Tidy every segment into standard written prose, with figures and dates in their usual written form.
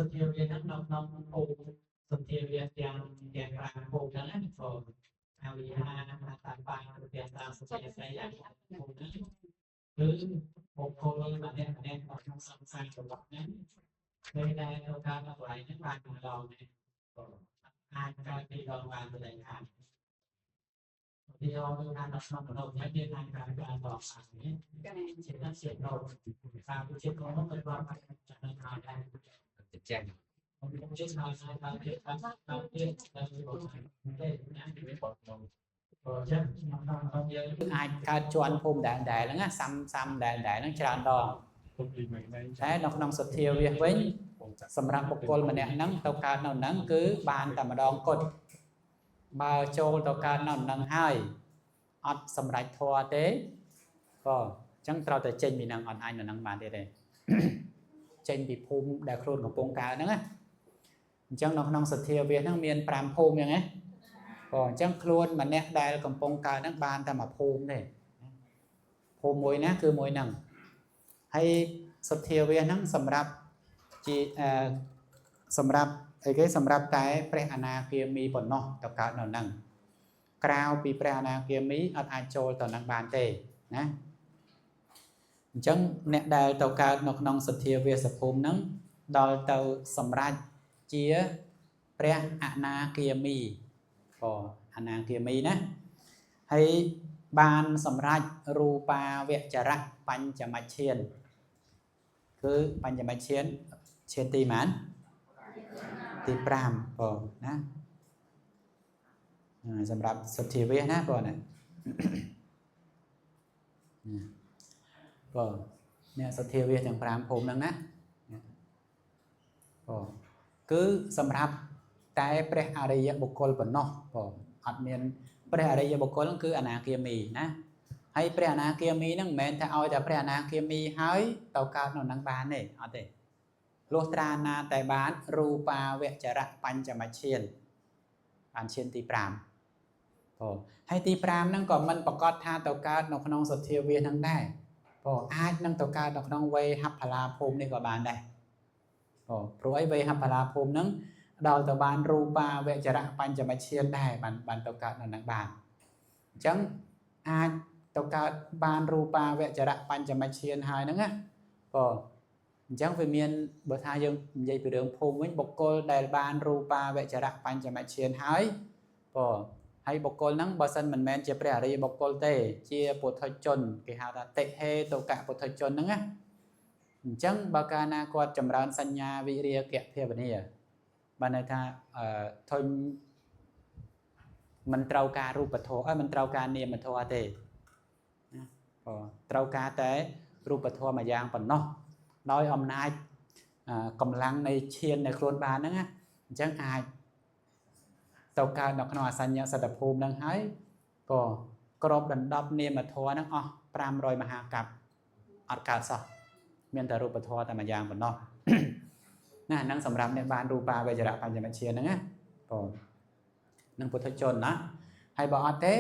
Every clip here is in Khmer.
សុទ្ធាវាហ្នឹងនៅក្នុងភូមិសុទ្ធាវាទាំង5ភូមិហ្នឹងណាព្រោះអវិហាអតបាទាំងតាមសុទ្ធាស្រីយ៉ាងភូមិហ្នឹងគឺបុគ្គលម្នាក់ម្នាក់នៅក្នុងសង្សាររបស់ហ្នឹងពេលដែលទៅកើតនៅកន្លែងហ្នឹងបានម្ដងទេអាចកើតពីរដងបានទៅដែរខាងឧទាហរណ៍គឺថានៅក្នុងមនុស្សមិនយើងអាចកើតបានដងបានទេជាណាជាណូតាមជាកូនទៅបានចំណេញហើយដែរ ចាស់ ខ្ញុំជិះហើយហើយទៀតតាមទៀតដល់ទេណាបើចឹងខ្ញុំក្នុងយើង អាចកើតជាន់ភូមិដែលដែលហ្នឹងណាសាំសាំដែលដែលហ្នឹងច្រើនដងតែនៅក្នុងសទ្ធាវាសវិញសម្រាប់បុគ្គលម្នាក់ហ្នឹងទៅកើតនៅហ្នឹងគឺបានតែម្ដងគត់បើចូលទៅកើតនៅហ្នឹងហើយអត់សម្រេចធម៌ទេក៏អញ្ចឹងត្រូវតែចេញពីហ្នឹងអត់អាចនៅហ្នឹងបានទៀតទេចេញពីភូមិដែលខ្លួនកំពុងកើតហ្នឹងណាអញ្ចឹងនៅក្នុងសទ្ធាវាសហ្នឹងមាន5ភូមិអញ្ចឹងណាក៏អញ្ចឹងខ្លួនម្នាក់ដែលកំពុងកើតហ្នឹងបានតែមួយភូមិទេភូមិមួយណាគឺមួយហ្នឹងហើយសទ្ធាវាសហ្នឹងសម្រាប់ជាអឺសម្រាប់អីគេសម្រាប់តែព្រះអនាគាមីប៉ុណ្ណោះទៅកើតនៅហ្នឹងក្រៅពីព្រះអនាគាមីអត់អាចចូលទៅហ្នឹងបានទេណាអញ្ចឹងអ្នកដែលទៅកើតនៅក្នុងសទ្ធាវាសភូមិហ្នឹងដល់ទៅសម្រេចជាព្រះអនាគាមីក៏អនាគាមីណាហើយបានសម្រេចរូបាវចរៈបញ្ចមច្ឆានគឺបញ្ចមច្ឆានឈានទីប៉ុន្មានទី5បងណាសម្រាប់សុទ្ធាវាសណាបងណាបងអ្នកសុទ្ធាវាសទាំង5ភូមិហ្នឹងណាបងគឺសម្រាប់តែព្រះអរិយបុគ្គលប៉ុណ្ណោះបងអត់មានព្រះអរិយបុគ្គលគឺអនាគាមីណាហើយព្រះអនាគាមីហ្នឹងមិនមែនថាឲ្យតែព្រះអនាគាមីហើយទៅកើតនៅនឹងបានទេអត់ទេលុះត្រាណាតែបានរូបាវចរៈបញ្ចមច្ឆានបានឈានទី5បងហើយទី5ហ្នឹងក៏មិនប្រកាសថាទៅកើតនៅក្នុងសទ្ធាវាសហ្នឹងដែរបងអាចនឹងទៅកើតនៅក្នុងវេហផលាភូមិនេះក៏បានដែរបងព្រោះអីវេហផលាភូមិហ្នឹងដល់ទៅបានរូបាវចរៈបញ្ចមច្ឆានដែរបានទៅកើតនៅនឹងបានអញ្ចឹងអាចទៅកើតបានរូបាវចរៈបញ្ចមច្ឆានហើយហ្នឹងណាបងអញ្ចឹងវាមានបើថាយើងនិយាយពីរឿងភូមិវិញបុគ្គលដែលបានរូបាវចរៈបញ្ចមច្ឆានហើយបងហើយបុគ្គលហ្នឹងបើសិនមិនមែនជាព្រះអរិយបុគ្គលទេជាពុទ្ធជនគេហៅថាតិហេតុកៈពុទ្ធជនហ្នឹងណាអញ្ចឹងបើកាលណាគាត់ចម្រើនសញ្ញាវិរិយៈភាវនាបានន័យថាអឺធុញមិនត្រូវការរូបធម៌មិនត្រូវការនាមធម៌ទេណាបងត្រូវការតែរូបធម៌មួយយ៉ាងប៉ុណ្ណោះដោយអំណាចកម្លាំងនៃឈាននៃខ្លួនបានហ្នឹងណាអញ្ចឹងអាចទៅកើតនៅក្នុងអសញ្ញសត្តភូមិហ្នឹងហើយក៏ក្របដណ្ដប់នាមធម៌ហ្នឹងអស់500មហាកັບអត់កើតសោះមានតែរូបធម៌តែមួយយ៉ាងប៉ុណ្ណោះណាហ្នឹងសម្រាប់អ្នកបានរូបាវចរៈបញ្ចមច្ឆានហ្នឹងណាបងនឹងពុទ្ធជនណាហើយបើអត់ទេ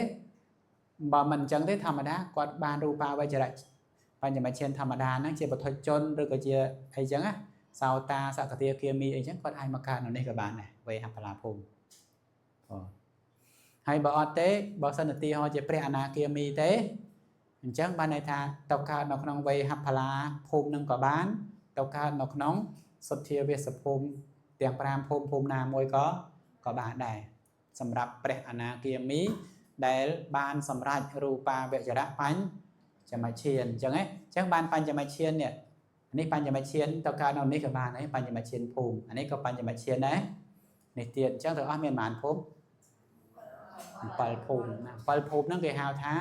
បើមិនអញ្ចឹងទេធម្មតាគាត់បានរូបាវចរៈបញ្ចមច្ឆានធម្មតាហ្នឹងជាពុទ្ធជនឬក៏ជាអីចឹងណាសោតាសកតាគាមីអីចឹងគាត់អាចមកកើតនៅនេះក៏បានដែរវេហបលាភូមិបងហើយបើអត់ទេបើសិនទីហោជាព្រះអនាគាមីទេអញ្ចឹងបានន័យថាទៅកើតនៅក្នុងវេហបលាភូមិនឹងក៏បានទៅកើតនៅក្នុងសុទ្ធាវាសភូមិទាំង5ភូមិភូមិណាមួយក៏បានដែរសម្រាប់ព្រះអនាគាមីដែលបានសម្រេចរូបាវចរៈបញ្ចមច្ឆានអញ្ចឹងហ៎អញ្ចឹងបានបញ្ចមច្ឆាននេះនេះបញ្ចមច្ឆានទៅកើតនៅនេះក៏បានដែរបញ្ចមច្ឆានភូមិអានេះក៏បញ្ចមច្ឆានដែរនេះទៀតអញ្ចឹងទាំងអស់មានប៉ុន្មានភូមិ7ភូមិណា7ភូមិហ្នឹងគេហៅថា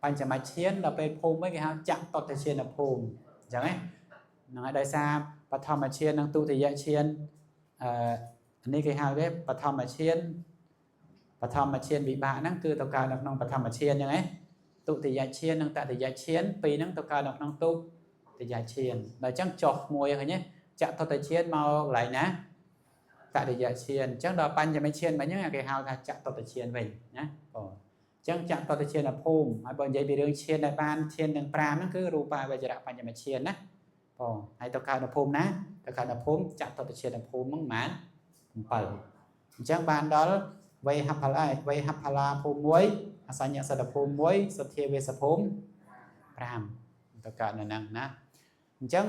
បញ្ចមច្ឆានដល់ពេលភូមិវិញគេហៅចតុត្តឈានភូមិអញ្ចឹងហ៎ហ្នឹងហើយដោយសារបឋមឈាននិងទុតិយឈានអឺនេះគេហៅគេបឋមឈានបឋមឈានវិបាកហ្នឹងគឺទៅកើតនៅក្នុងបឋមឈានអញ្ចឹងហ៎ទុតិយឈាននិងតតិយឈានពីរហ្នឹងទៅកើតនៅក្នុងទុតិយឈានដល់អញ្ចឹងចុះមួយឃើញទេចតុត្តឈានមកកន្លែងណាតតិយឈានអញ្ចឹងដល់បញ្ចមឈានវិញហ្នឹងគេហៅថាចតុត្តឈានវិញណាបងអញ្ចឹងចតុត្តឈានភូមិហើយបើនិយាយពីរឿងឈានដែលបានឈានទាំង5ហ្នឹងគឺរូបាវចរៈបញ្ចមឈានណាប បងហើយទៅកើតនៅភូមិណាទៅកើតនៅភូមិចតុតឈានភូមិហ្នឹងប្រហែល7អញ្ចឹងបានដល់វេហផលវេហផលាភូមិ1អសញ្ញសតភូមិ1សុធាវេសភូមិ5ទៅកើតនៅហ្នឹងណាអញ្ចឹង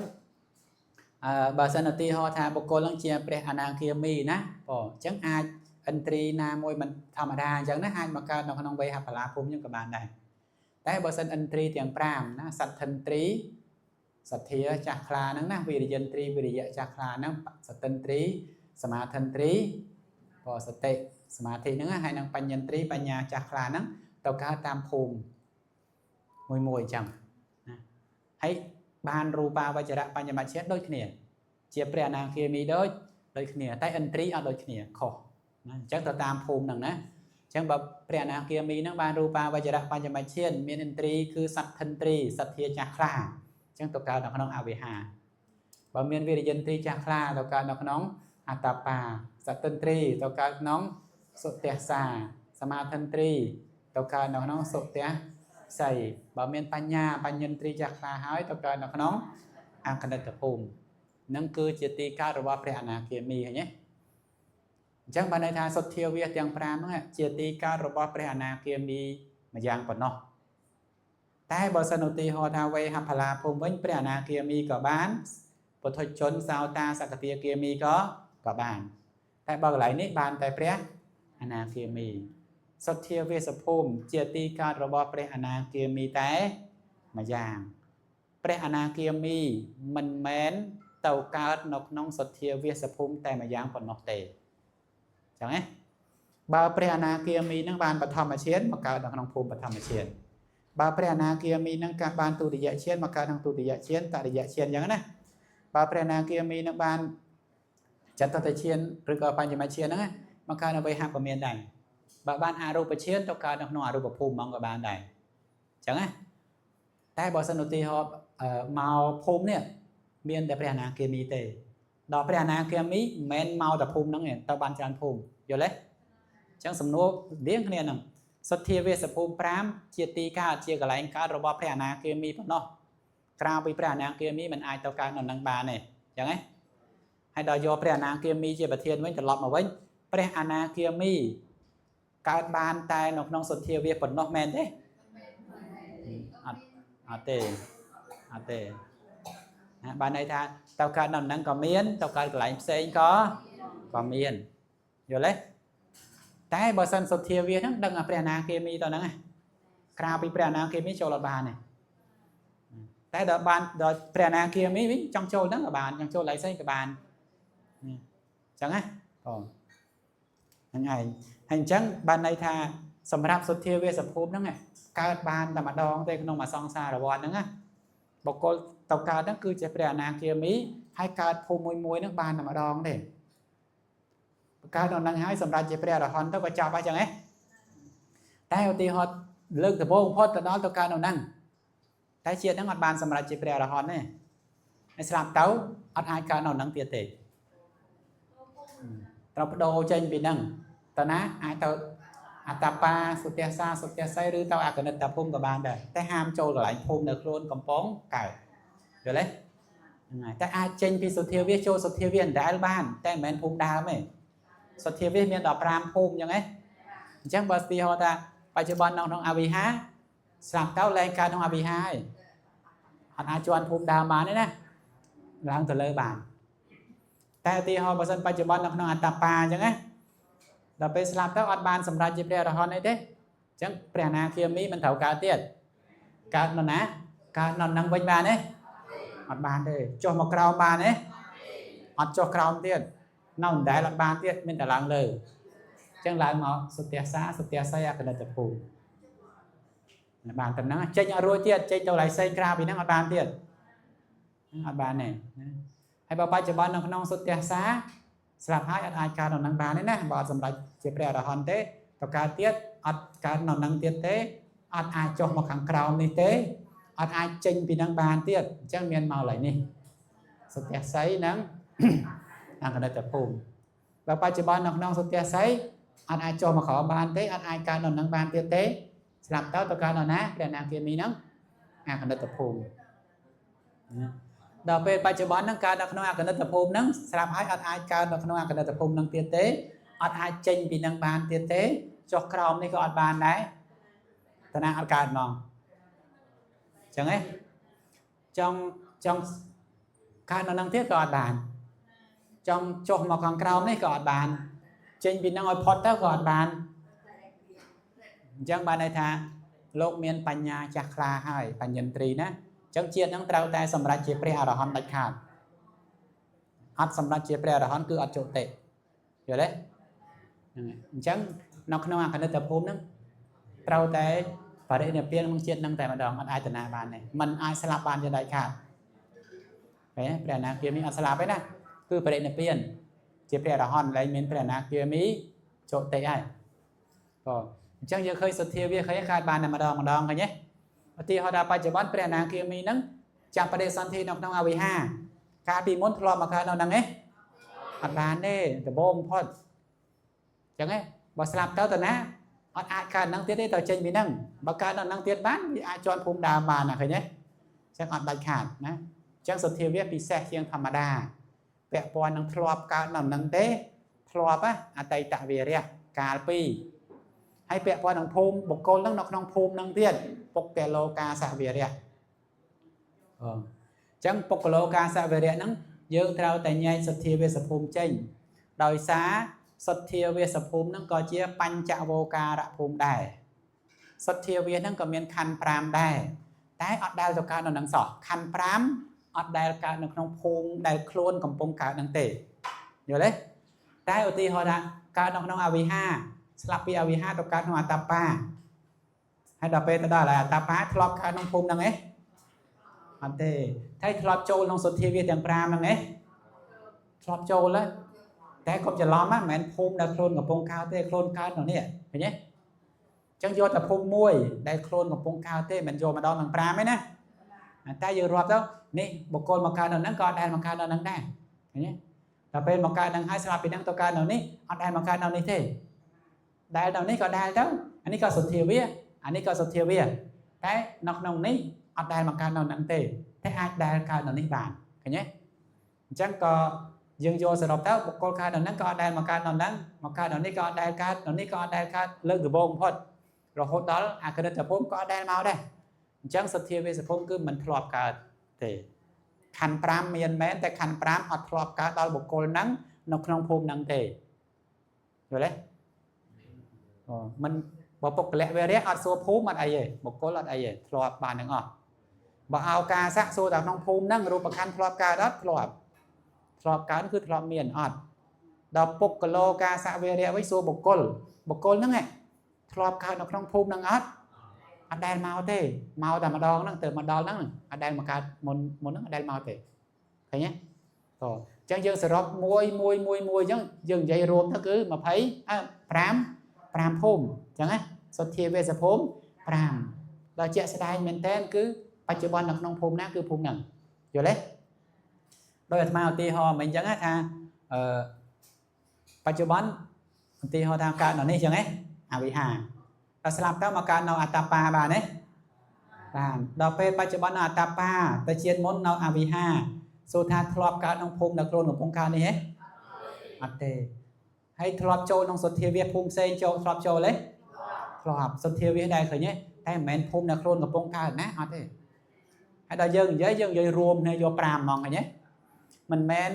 អឺបើសិនឧទាហរណ៍ថាបុគ្គលហ្នឹងជាព្រះអនាគាមីណាបងអញ្ចឹងអាចឥន្ទ្រីណាមួយមិនធម្មតាអញ្ចឹងណាអាចមកកើតនៅក្នុងវេហផលាភូមិហ្នឹងក៏បានដែរតែបើសិនឥន្ទ្រីទាំង5ណាសទ្ធិន្ទ្រីសទ្ធាចាស់ខ្លាហ្នឹងណាវិរិយន្ទ្រីវិរិយៈចាស់ខ្លាហ្នឹងសតិន្ទ្រីសមាធិន្ទ្រីក៏សតិសមាធិហ្នឹងហើយនឹងបញ្ញន្ទ្រីបញ្ញាចាស់ខ្លាហ្នឹងទៅកើតតាមភូមិមួយមួយអញ្ចឹងណាហើយបានរូបាវចរៈបញ្ញមជ្ឈិដូចគ្នាជាព្រះអនាគាមីដូចគ្នាតែឥន្ទ្រីអត់ដូចគ្នាខុសណាអញ្ចឹងទៅតាមភូមិហ្នឹងណាអញ្ចឹងបើព្រះអនាគាមីហ្នឹងបានរូបាវចរៈបញ្ញមជ្ឈិមានឥន្ទ្រីគឺសទ្ធិន្ទ្រីសទ្ធាចាស់ខ្លាអញ្ចឹងទៅកើតនៅក្នុងអវិហាបើមានវិរិយន្ទ្រីចាស់ខ្លាទៅកើតនៅក្នុងអតបាសតិន្ទ្រីទៅកើតក្នុងសុទសាសមាធិន្ទ្រីទៅកើតនៅក្នុងសុទសីបើមានបញ្ញាបញ្ញន្ទ្រីចាស់ខ្លាហើយទៅកើតនៅក្នុងអកនិតភូមិនឹងគឺជាទីកើតរបស់ព្រះអនាគាមីឃើញទេអញ្ចឹងបានន័យថាសុទ្ធាវាសទាំង5ហ្នឹងជាទីកើតរបស់ព្រះអនាគាមីមួយយ៉ាងប៉ុណ្ណោះតែបើសិនឧទាហរណ៍ថាវេហផលាភូមិវិញព្រះអនាគាមីក៏បានពុទ្ធជនសោតាសកទាគាមីក៏បានតែបើកន្លែងនេះបានតែព្រះអនាគាមីសុទ្ធាវាសភូមិជាទីកើតរបស់ព្រះអនាគាមីតែមួយយ៉ាងព្រះអនាគាមីមិនមែនទៅកើតនៅក្នុងសុទ្ធាវាសភូមិតែមួយយ៉ាងប៉ុណ្ណោះទេចឹងណាបើព្រះអនាគាមីនឹងបានបឋមឈានមកកើតនៅក្នុងភូមិបឋមឈានបើព្រះអនាគាមីនឹងកើតបានទុតិយឈានមកកើតក្នុងទុតិយឈានតរិយឈានចឹងណាបើព្រះអនាគាមីនឹងបានចតុតឈានឬក៏បញ្ញមឈានហ្នឹងមកកើតនៅវេហៈក៏មានដែរបើបានអរូបឈានទៅកើតនៅក្នុងអរូបភូមិហ្មងក៏បានដែរចឹងណាតែបើសិនឧទាហរណ៍មកភូមិនេះមានតែព្រះអនាគាមីទេដល់ព្រះអនាគាមីមិនមែនមកតែភូមិហ្នឹងទេទៅបានច្រើនភូមិយល់ទេអញ្ចឹងសំណួររៀងគ្នាហ្នឹងសុទ្ធាវាសភូមិ5ជាទីកើតជាកន្លែងកើតរបស់ព្រះអនាគាមីប៉ុណ្ណោះក្រៅពីព្រះអនាគាមីមិនអាចទៅកើតនៅនឹងបានទេអញ្ចឹងណាហើយដល់យកព្រះអនាគាមីជាប្រធានវិញត្រឡប់មកវិញព្រះអនាគាមីកើតបានតែនៅក្នុងសុទ្ធាវាប៉ុណ្ណោះមែនទេអត់ទេអត់ទេណាបានន័យថាទៅកើតនៅនឹងក៏មានទៅកើតកន្លែងផ្សេងក៏មានយល់ទេតែបើសិនសុទ្ធាវាហ្នឹងដឹងថាព្រះអនាគាមីទៅហ្នឹងក្រៅពីព្រះអនាគាមីចូលអត់បានទេតែដល់បានដល់ព្រះអនាគាមីវិញចង់ចូលហ្នឹងក៏បានចង់ចូលកន្លែងផ្សេងក៏បានអញ្ចឹងណាបងហ្នឹងឯងហើយអញ្ចឹងបានន័យថាសម្រាប់សុទ្ធាវាសភូមិហ្នឹងកើតបានតែម្ដងទេក្នុងមួយសង្សារវដ្តហ្នឹងណាបុគ្គលទៅកើតហ្នឹងគឺជាព្រះអនាគាមីហើយកើតភូមិមួយៗហ្នឹងបានតែម្ដងទេកើតដល់ហ្នឹងហើយសម្រាប់ជាព្រះអរហន្តទៅក៏ចប់ហើយចឹងហ៎តែឧទាហរណ៍លើកដំបូងបំផុតទៅដល់ទៅកើតនៅហ្នឹងតែជាតិហ្នឹងអត់បានសម្រាប់ជាព្រះអរហន្តទេហើយស្លាប់ទៅអត់អាចកើតនៅហ្នឹងទៀតទេត្រូវបដូរចេញពីហ្នឹងតើណាអាចទៅអតបាសុទសាសុទសីឬទៅអកនិតភូមិក៏បានដែរតែហាមចូលកន្លែងភូមិនៅខ្លួនកំពុងកើតយល់ទេហ្នឹងហើយតែអាចចេញពីសុទ្ធាវាចូលសុទ្ធាវាអណ្ដែលបានតែមិនមែនភូមិដើមទេសុទ្ធាវាមាន15ភូមិអញ្ចឹងហ៎អញ្ចឹងបើស្ទីហោថាបច្ចុប្បន្ននៅក្នុងអវិហាស្លាប់ទៅលែងកើតក្នុងអវិហាហើយអត់អាចជន់ភូមិដើមបានទេណាឡើងទៅលើបានតែឧទាហរណ៍បើសិនបច្ចុប្បន្ននៅក្នុងអតបាអញ្ចឹងណាដល់ពេលស្លាប់ទៅអត់បានសម្រេចជាព្រះអរហន្តអីទេអញ្ចឹងព្រះអនាគាមីមិនត្រូវកើតទៀតកើតនៅណាកើតនៅនឹងវិញបានទេអត់បានទេចុះមកក្រោមបានទេអត់ចុះក្រោមទៀតនៅដដែលអត់បានទៀតមានតែឡើងលើអញ្ចឹងឡើងមកសុទសាសុទសីអកនិតភូមិបានតែហ្នឹងចេញអត់រួចទៀតចេញទៅកន្លែងផ្សេងក្រៅពីហ្នឹងអត់បានទៀតអត់បានទេណាហើយបើបច្ចុប្បន្ននៅក្នុងសុទសាស្លាប់ហើយអត់អាចកើតនៅនឹងបានទេណាបើអត់សម្រេចជាព្រះអរហន្តទេទៅកើតទៀតអត់កើតនៅនឹងទៀតទេអត់អាចចុះមកខាងក្រោមនេះទេអត់អាចចេញពីនឹងបានទៀតអញ្ចឹងមានមកកន្លែងនេះសុទសីនិងអកនិតភូមិបើបច្ចុប្បន្ននៅក្នុងសុទសីអត់អាចចុះមកក្រោមបានទេអត់អាចកើតនៅនឹងបានទៀតទេស្លាប់ទៅកើតនៅណាព្រះអនាគាមីហ្នឹងអកនិតភូមិណា ដល់ពេលបច្ចុប្បន្នហ្នឹងកើតនៅក្នុងអកនិតភូមិហ្នឹងស្រាប់ហើយអត់អាចកើតនៅក្នុងអកនិតភូមិហ្នឹងទៀតទេអត់អាចចេញពីហ្នឹងបានទៀតទេចុះក្រោមនេះក៏អត់បានដែរតាណាអត់កើតហ្មងចឹងហ៎ចង់ចង់កើតនៅហ្នឹងទៀតក៏អត់បានចង់ចុះមកខាងក្រោមនេះក៏អត់បានចេញពីហ្នឹងឲ្យផុតទៅក៏អត់បានអញ្ចឹងបានន័យថាលោកមានបញ្ញាចាស់ខ្លាហើយបញ្ញន្ទ្រីណាអញ្ចឹងជាតិហ្នឹងត្រូវតែសម្រេចជាព្រះអរហន្តដាច់ខាតអត់សម្រេចជាព្រះអរហន្តគឺអត់ជោតិយល់ទេហ្នឹងហើយអញ្ចឹងនៅក្នុងអកនិតភូមិហ្នឹងត្រូវតែបរិនិព្វានក្នុងជាតិហ្នឹងតែម្ដងអត់អាចតាណាបានទេมันអាចស្លាប់បានជាដាច់ខាតឃើញទេព្រះអនាគាមីអត់ស្លាប់ទេណាគឺបរិនិព្វានជាព្រះអរហន្តលែងមានព្រះអនាគាមីជោតិហើយក៏អញ្ចឹងយើងឃើញសទ្ធាវាឃើញកើតបានតែម្ដងម្ដងឃើញទេឧទាហរណ៍ថាបច្ចុប្បន្នព្រះអនាគាមីហ្នឹងចាប់បដិសន្ធិនៅក្នុងអវិហារកាលពីមុនធ្លាប់មកកើតនៅហ្នឹងឯងអត់បានទេដំបូងផុតអញ្ចឹងឯងបើស្លាប់ទៅតាណាអត់អាចកើតហ្នឹងទៀតទេទៅចេញពីហ្នឹងបើកើតនៅហ្នឹងទៀតបានវាអាចជាន់ភូមិដើមបានណាឃើញទេអញ្ចឹងអត់ដាច់ខាតណាអញ្ចឹងសទ្ធាវាពិសេសជាងធម្មតាពាក់ព័ន្ធនឹងធ្លាប់កើតនៅហ្នឹងទេធ្លាប់អតីតវីរៈកាលពីហើយពាក់ព័ន្ធនឹងភូមិបុគ្គលហ្នឹងនៅក្នុងភូមិហ្នឹងទៀតពុគ្គលោកាសវីរៈអញ្ចឹងពុគ្គលោកាសវីរៈហ្នឹងយើងត្រូវតែញែកសទ្ធាវាសភូមិចេញដោយសារសទ្ធាវាសភូមិហ្នឹងក៏ជាបញ្ចវោការភូមិដែរសទ្ធាវាហ្នឹងក៏មានខណ្ឌ5ដែរតែអត់ដែលទៅកើតនៅនឹងសោះខណ្ឌ5អត់ដែលកើតនៅក្នុងភូមិដែលខ្លួនកំពុងកើតនឹងទេយល់ទេតែឧទាហរណ៍ថាកើតនៅក្នុងអវិហារស្លាប់ពីអវិហារទៅកើតក្នុងអតបាហើយដល់ពេលទៅដល់អតបាធ្លាប់កើតក្នុងភូមិហ្នឹងឯងអត់ទេតែធ្លាប់ចូលក្នុងសទ្ធាវាទាំង5ហ្នឹងឯងធ្លាប់ចូលហ៎តែកុំច្រឡំណាមិនមែនភូមិដែលខ្លួនកំពុងកើតទេខ្លួនកើតនៅនេះឃើញទេអញ្ចឹងយកតែភូមិមួយដែលខ្លួនកំពុងកើតទេមិនយកម្ដងទាំង5ទេណាតែយើងរាប់ទៅនេះបុគ្គលមកកើតនៅហ្នឹងក៏អត់ដែលមកកើតនៅហ្នឹងដែរឃើញទេដល់ពេលមកកើតហ្នឹងហើយស្លាប់ពីហ្នឹងទៅកើតនៅនេះអត់ដែលមកកើតនៅនេះទេដែលនៅនេះក៏ដែលទៅអានេះក៏សទ្ធាវាអានេះក៏សទ្ធាវាតែនៅក្នុងនេះអត់ដែលមកកើតនៅហ្នឹងទេតែអាចដែលកើតនៅនេះបានឃើញទេអញ្ចឹងក៏យើងយកសរុបទៅបុគ្គលកើតនៅហ្នឹងក៏អត់ដែលមកកើតនៅហ្នឹងមកកើតនៅនេះក៏អត់ដែលកើតនៅនេះក៏អត់ដែលកើតលើកដំបូងបំផុតរហូតដល់អក្រិតភូមិក៏អត់ដែលមកដែរអញ្ចឹងសទ្ធាវាសភូមិគឺមិនធ្លាប់កើតទេខណ្ឌ5មានមែនតែខណ្ឌ5អត់ធ្លាប់កើតដល់បុគ្គលហ្នឹងនៅក្នុងភូមិហ្នឹងទេយល់ទេអូមិនបើបុគ្គលវរៈអត់សួរភូមិអត់អីទេបុគ្គលអត់អីទេធ្លាប់បានទាំងអស់បើឱកាសៈសួរតែក្នុងភូមិហ្នឹងរូបខណ្ឌធ្លាប់កើតអត់ធ្លាប់ធ្លាប់កើតគឺធ្លាប់មានអត់ដល់ពុគ្គលោកាសវរៈវិញសួរបុគ្គលបុគ្គលហ្នឹងឯងធ្លាប់កើតនៅក្នុងភូមិហ្នឹងអត់អត់ដែលមកទេមកតែម្ដងហ្នឹងទៅមកដល់ហ្នឹងអត់ដែលមកកើតមុនមុនហ្នឹងអត់ដែលមកទេឃើញទេតោះអញ្ចឹងយើងសរុបមួយមួយមួយមួយអញ្ចឹងយើងនិយាយរួមទៅគឺ25 5ភូមិអញ្ចឹងណាសទ្ធាវេសភូមិ5ដល់ជាក់ស្ដែងមែនតើគឺបច្ចុប្បន្ននៅក្នុងភូមិណាគឺភូមិហ្នឹងយល់ទេដោយអាត្មាឧទាហរណ៍មិនអញ្ចឹងថាអឺបច្ចុប្បន្នឧទាហរណ៍ថាកើតនៅនេះអញ្ចឹងឯងអវិហារដល់ស្លាប់ទៅមកកើតនៅអតបាបានទេបានដល់ពេលបច្ចុប្បន្ននៅអតបាទៅជាតិមុននៅអវិហារសួរថាធ្លាប់កើតក្នុងភូមិនៅខ្លួនកំពុងកើតនេះទេអត់ទេហើយធ្លាប់ចូលក្នុងសទ្ធាវាភូមិផ្សេងចូលធ្លាប់ចូលទេធ្លាប់សទ្ធាវាដែរឃើញទេតែមិនមែនភូមិនៅខ្លួនកំពុងកើតណាអត់ទេហើយដល់យើងនិយាយយើងនិយាយរួមគ្នាយក5ហ្មងឃើញទេមិនមែន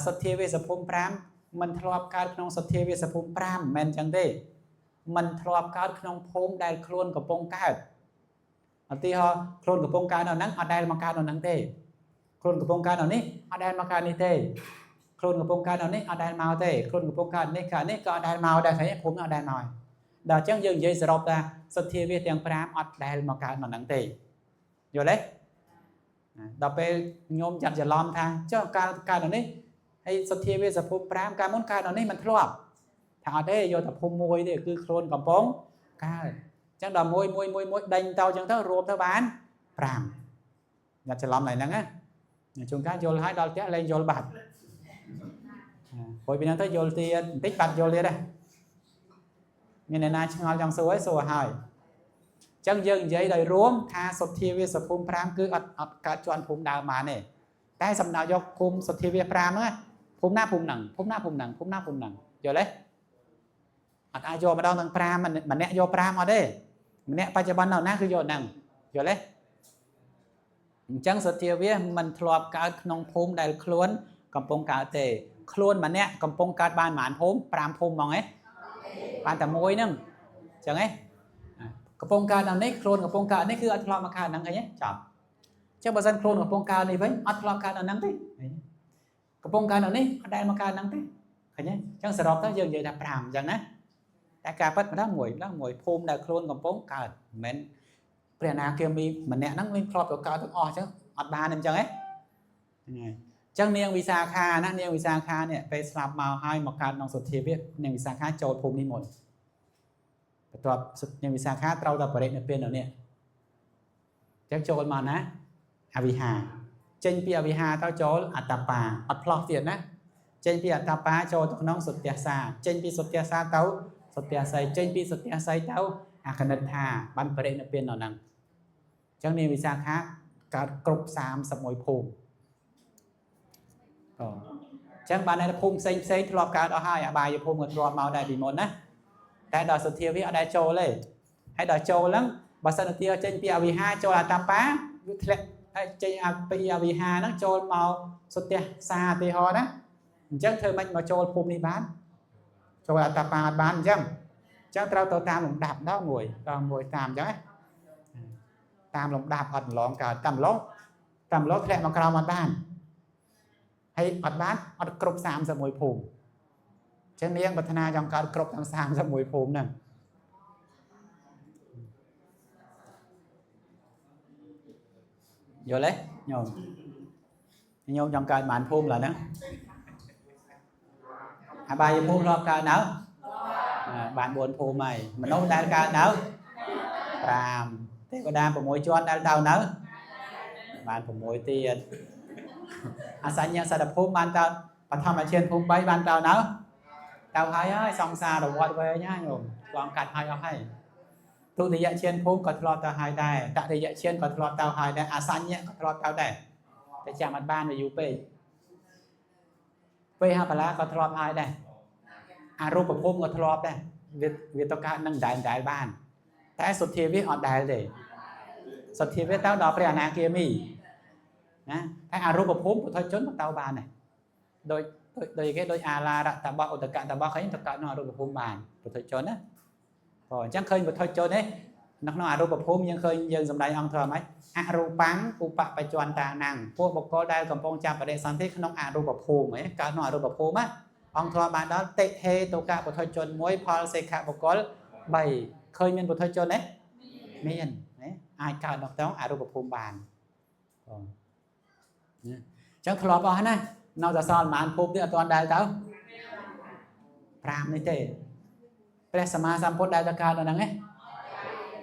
សទ្ធាវាសភូមិ5មិនធ្លាប់កើតក្នុងសទ្ធាវាសភូមិ5មិនមែនអញ្ចឹងទេមិនធ្លាប់កើតក្នុងភូមិដែលខ្លួនកំពុងកើតឧទាហរណ៍ខ្លួនកំពុងកើតនៅហ្នឹងអត់ដែលមកកើតនៅហ្នឹងទេខ្លួនកំពុងកើតនៅនេះអត់ដែលមកកើតនេះទេខ្លួនកំពុងកើតនៅនេះអត់ដែលមកទេខ្លួនកំពុងកើតនេះកើតនេះក៏អត់ដែលមកដែរឃើញទេភូមិអត់ដែលមកដល់អញ្ចឹងយើងនិយាយសរុបថាសទ្ធាវាទាំង5អត់ដែលមកកើតនៅហ្នឹងទេយល់ទេដល់ពេលញោមចាត់ច្រឡំថាចុះកាលកើតនៅនេះហើយសទ្ធាវាសភូមិ5កាលមុនកើតនៅនេះមិនធ្លាប់ថាអត់ទេយកតែភូមិមួយទេគឺខ្លួនកំពុងកើតអញ្ចឹងដល់មួយមួយមួយមួយដេញទៅអញ្ចឹងទៅរួមទៅបាន5យ៉ាត់ច្រឡំឡើយហ្នឹងណាជួនកាលយល់ហើយដល់ផ្ទះលែងយល់បាត់ព្រោះពីហ្នឹងទៅយល់ទៀតបន្តិចបាត់យល់ទៀតដែរមានអ្នកណាឆ្ងល់ចង់សួរឯងសួរហើយអញ្ចឹងយើងនិយាយដោយរួមថាសទ្ធាវាសភូមិ5គឺអត់កើតជាន់ភូមិដើមបានទេ តែសំដៅយកភូមិសុទ្ធាវាស5ហ្នឹងភូមិណាភូមិហ្នឹងភូមិណាភូមិហ្នឹងភូមិណាភូមិហ្នឹងយល់ទេអត់អាចយកម្ដងទាំង5ម្នាក់យក5អត់ទេម្នាក់បច្ចុប្បន្ននៅណាគឺយកហ្នឹងយល់ទេអញ្ចឹងសុទ្ធាវាសមិនធ្លាប់កើតក្នុងភូមិដែលខ្លួនកំពុងកើតទេខ្លួនម្នាក់កំពុងកើតបានប៉ុន្មានភូមិ5ភូមិហ្មងឯងបានតែមួយហ្នឹងអញ្ចឹងឯងកំពុងកើតដល់នេះខ្លួនកំពុងកើតនេះគឺអត់ធ្លាប់មកកើតហ្នឹងឃើញទេចប់អញ្ចឹងបើសិនខ្លួនកំពុងកើតនេះវិញអត់ធ្លាប់កើតដល់ហ្នឹងទេកំពុងកើតដល់នេះអត់ដែលមកកើតហ្នឹងទេឃើញទេអញ្ចឹងសរុបទៅយើងនិយាយថា5អញ្ចឹងណាតែការពិតម្ដងមួយម្ដងមួយភូមិដែលខ្លួនកំពុងកើតមិនមែនព្រះអនាគាមីម្នាក់ហ្នឹងមានធ្លាប់ទៅកើតទាំងអស់អញ្ចឹងអត់បានអញ្ចឹងឯងហ្នឹងហើយអញ្ចឹងនាងវិសាខាណានាងវិសាខានេះពេលស្លាប់មកហើយមកកើតក្នុងសុទ្ធាវានាងវិសាខាចូលភូមិនេះមុនបន្ទាប់នាងវិសាខាត្រូវតែបរិនិព្វាននៅនេះអញ្ចឹងចូលមកណាអវិហាចេញពីអវិហាទៅចូលអត្តបាអត់ផ្លោះទៀតណាចេញពីអត្តបាចូលទៅក្នុងសុទ្ធាសាចេញពីសុទ្ធាសាទៅសុទ្ធាសីចេញពីសុទ្ធាសីទៅអកនិដ្ឋាបានបរិនិព្វាននៅហ្នឹងអញ្ចឹងនាងវិសាខាកើតគ្រប់31ភូមិអញ្ចឹងបានតែភូមិផ្សេងផ្សេងធ្លាប់កើតអស់ហើយអបាយភូមិក៏ធ្លាប់មកដែរពីមុនណាតែដល់សុទ្ធាវាអត់ដែលចូលទេហើយដល់ចូលហ្នឹងបើសិនជាចេញពីអវិហាចូលអត្តបាវាធ្លាក់ហើយចេញពីអវិហាហ្នឹងចូលមកសុទ្ធាសាឧទាហរណ៍ណាអញ្ចឹងធ្វើម៉េចមកចូលភូមិនេះបានចូលអត្តបាអត់បានអញ្ចឹងត្រូវទៅតាមលំដាប់ដល់មួយដល់មួយតាមអញ្ចឹងណាតាមលំដាប់អត់ម្លងកើតតាមម្លងតាមម្លងធ្លាក់មកក្រោមអត់បានហើយអត់បានអត់គ្រប់31ភូមិអញ្ចឹងនាងប្រាថ្នាចង់កើតគ្រប់ទាំង31ភូមិហ្នឹងយល់ទេញោមញោមចង់កើតបានភូមិឡើយហ្នឹងអបាយភូមិធ្លាប់កើតនៅបាន4ភូមិហើយមនុស្សដែលកើតនៅ5ទេវតា6ជាន់ដែលទៅនៅបាន6ទៀតអសញ្ញសត្វភូមិបានទៅបឋមឈានភូមិ3បានទៅនៅទៅហើយហើយសង្សារវដ្តវែងណាញោមឆ្លងកាត់ហើយអស់ហើយទុតិយឈានភូមិក៏ធ្លាប់ទៅហើយដែរតតិយឈានក៏ធ្លាប់ទៅហើយដែរអសញ្ញក៏ធ្លាប់ទៅដែរតែចាំអត់បានវាយូរពេកវេហបលាក៏ធ្លាប់ហើយដែរអរូបភូមិក៏ធ្លាប់ដែរវាទៅកើតនឹងដែរដែរបានតែសុទ្ធាវាអត់ដែរទេសុទ្ធាវាទៅដល់ព្រះអនាគាមីណាតែអរូបភូមិពុទ្ធជនក៏ទៅបានដែរដូចគេដូចអាឡារតបៈឧត្តកតបៈឃើញទៅកើតក្នុងអរូបភូមិបានពុទ្ធជនណាព្រោះអញ្ចឹងឃើញពុទ្ធជនទេនៅក្នុងអរូបភូមិយើងឃើញយើងសម្ដែងអង្គធម៌ហ្មងអរូបាំងឧបបច្ចន្តានំពួកបុគ្គលដែលកំពុងចាប់បដិសន្ធិក្នុងអរូបភូមិហ៎កើតក្នុងអរូបភូមិណាអង្គធម៌បានដល់តិហេតុកៈពុទ្ធជន1ផលសេខបុគ្គល3ឃើញមានពុទ្ធជនទេមានណាអាចកើតនៅក្នុងអរូបភូមិបានបងណាអញ្ចឹងធ្លាប់អស់ណានៅតែសល់ប្រហែលភូមិទៀតអត់ទាន់ដែលទៅ5នេះទេព្រះសម្មាសម្ពុទ្ធដែលទៅកើតនៅហ្នឹងឯង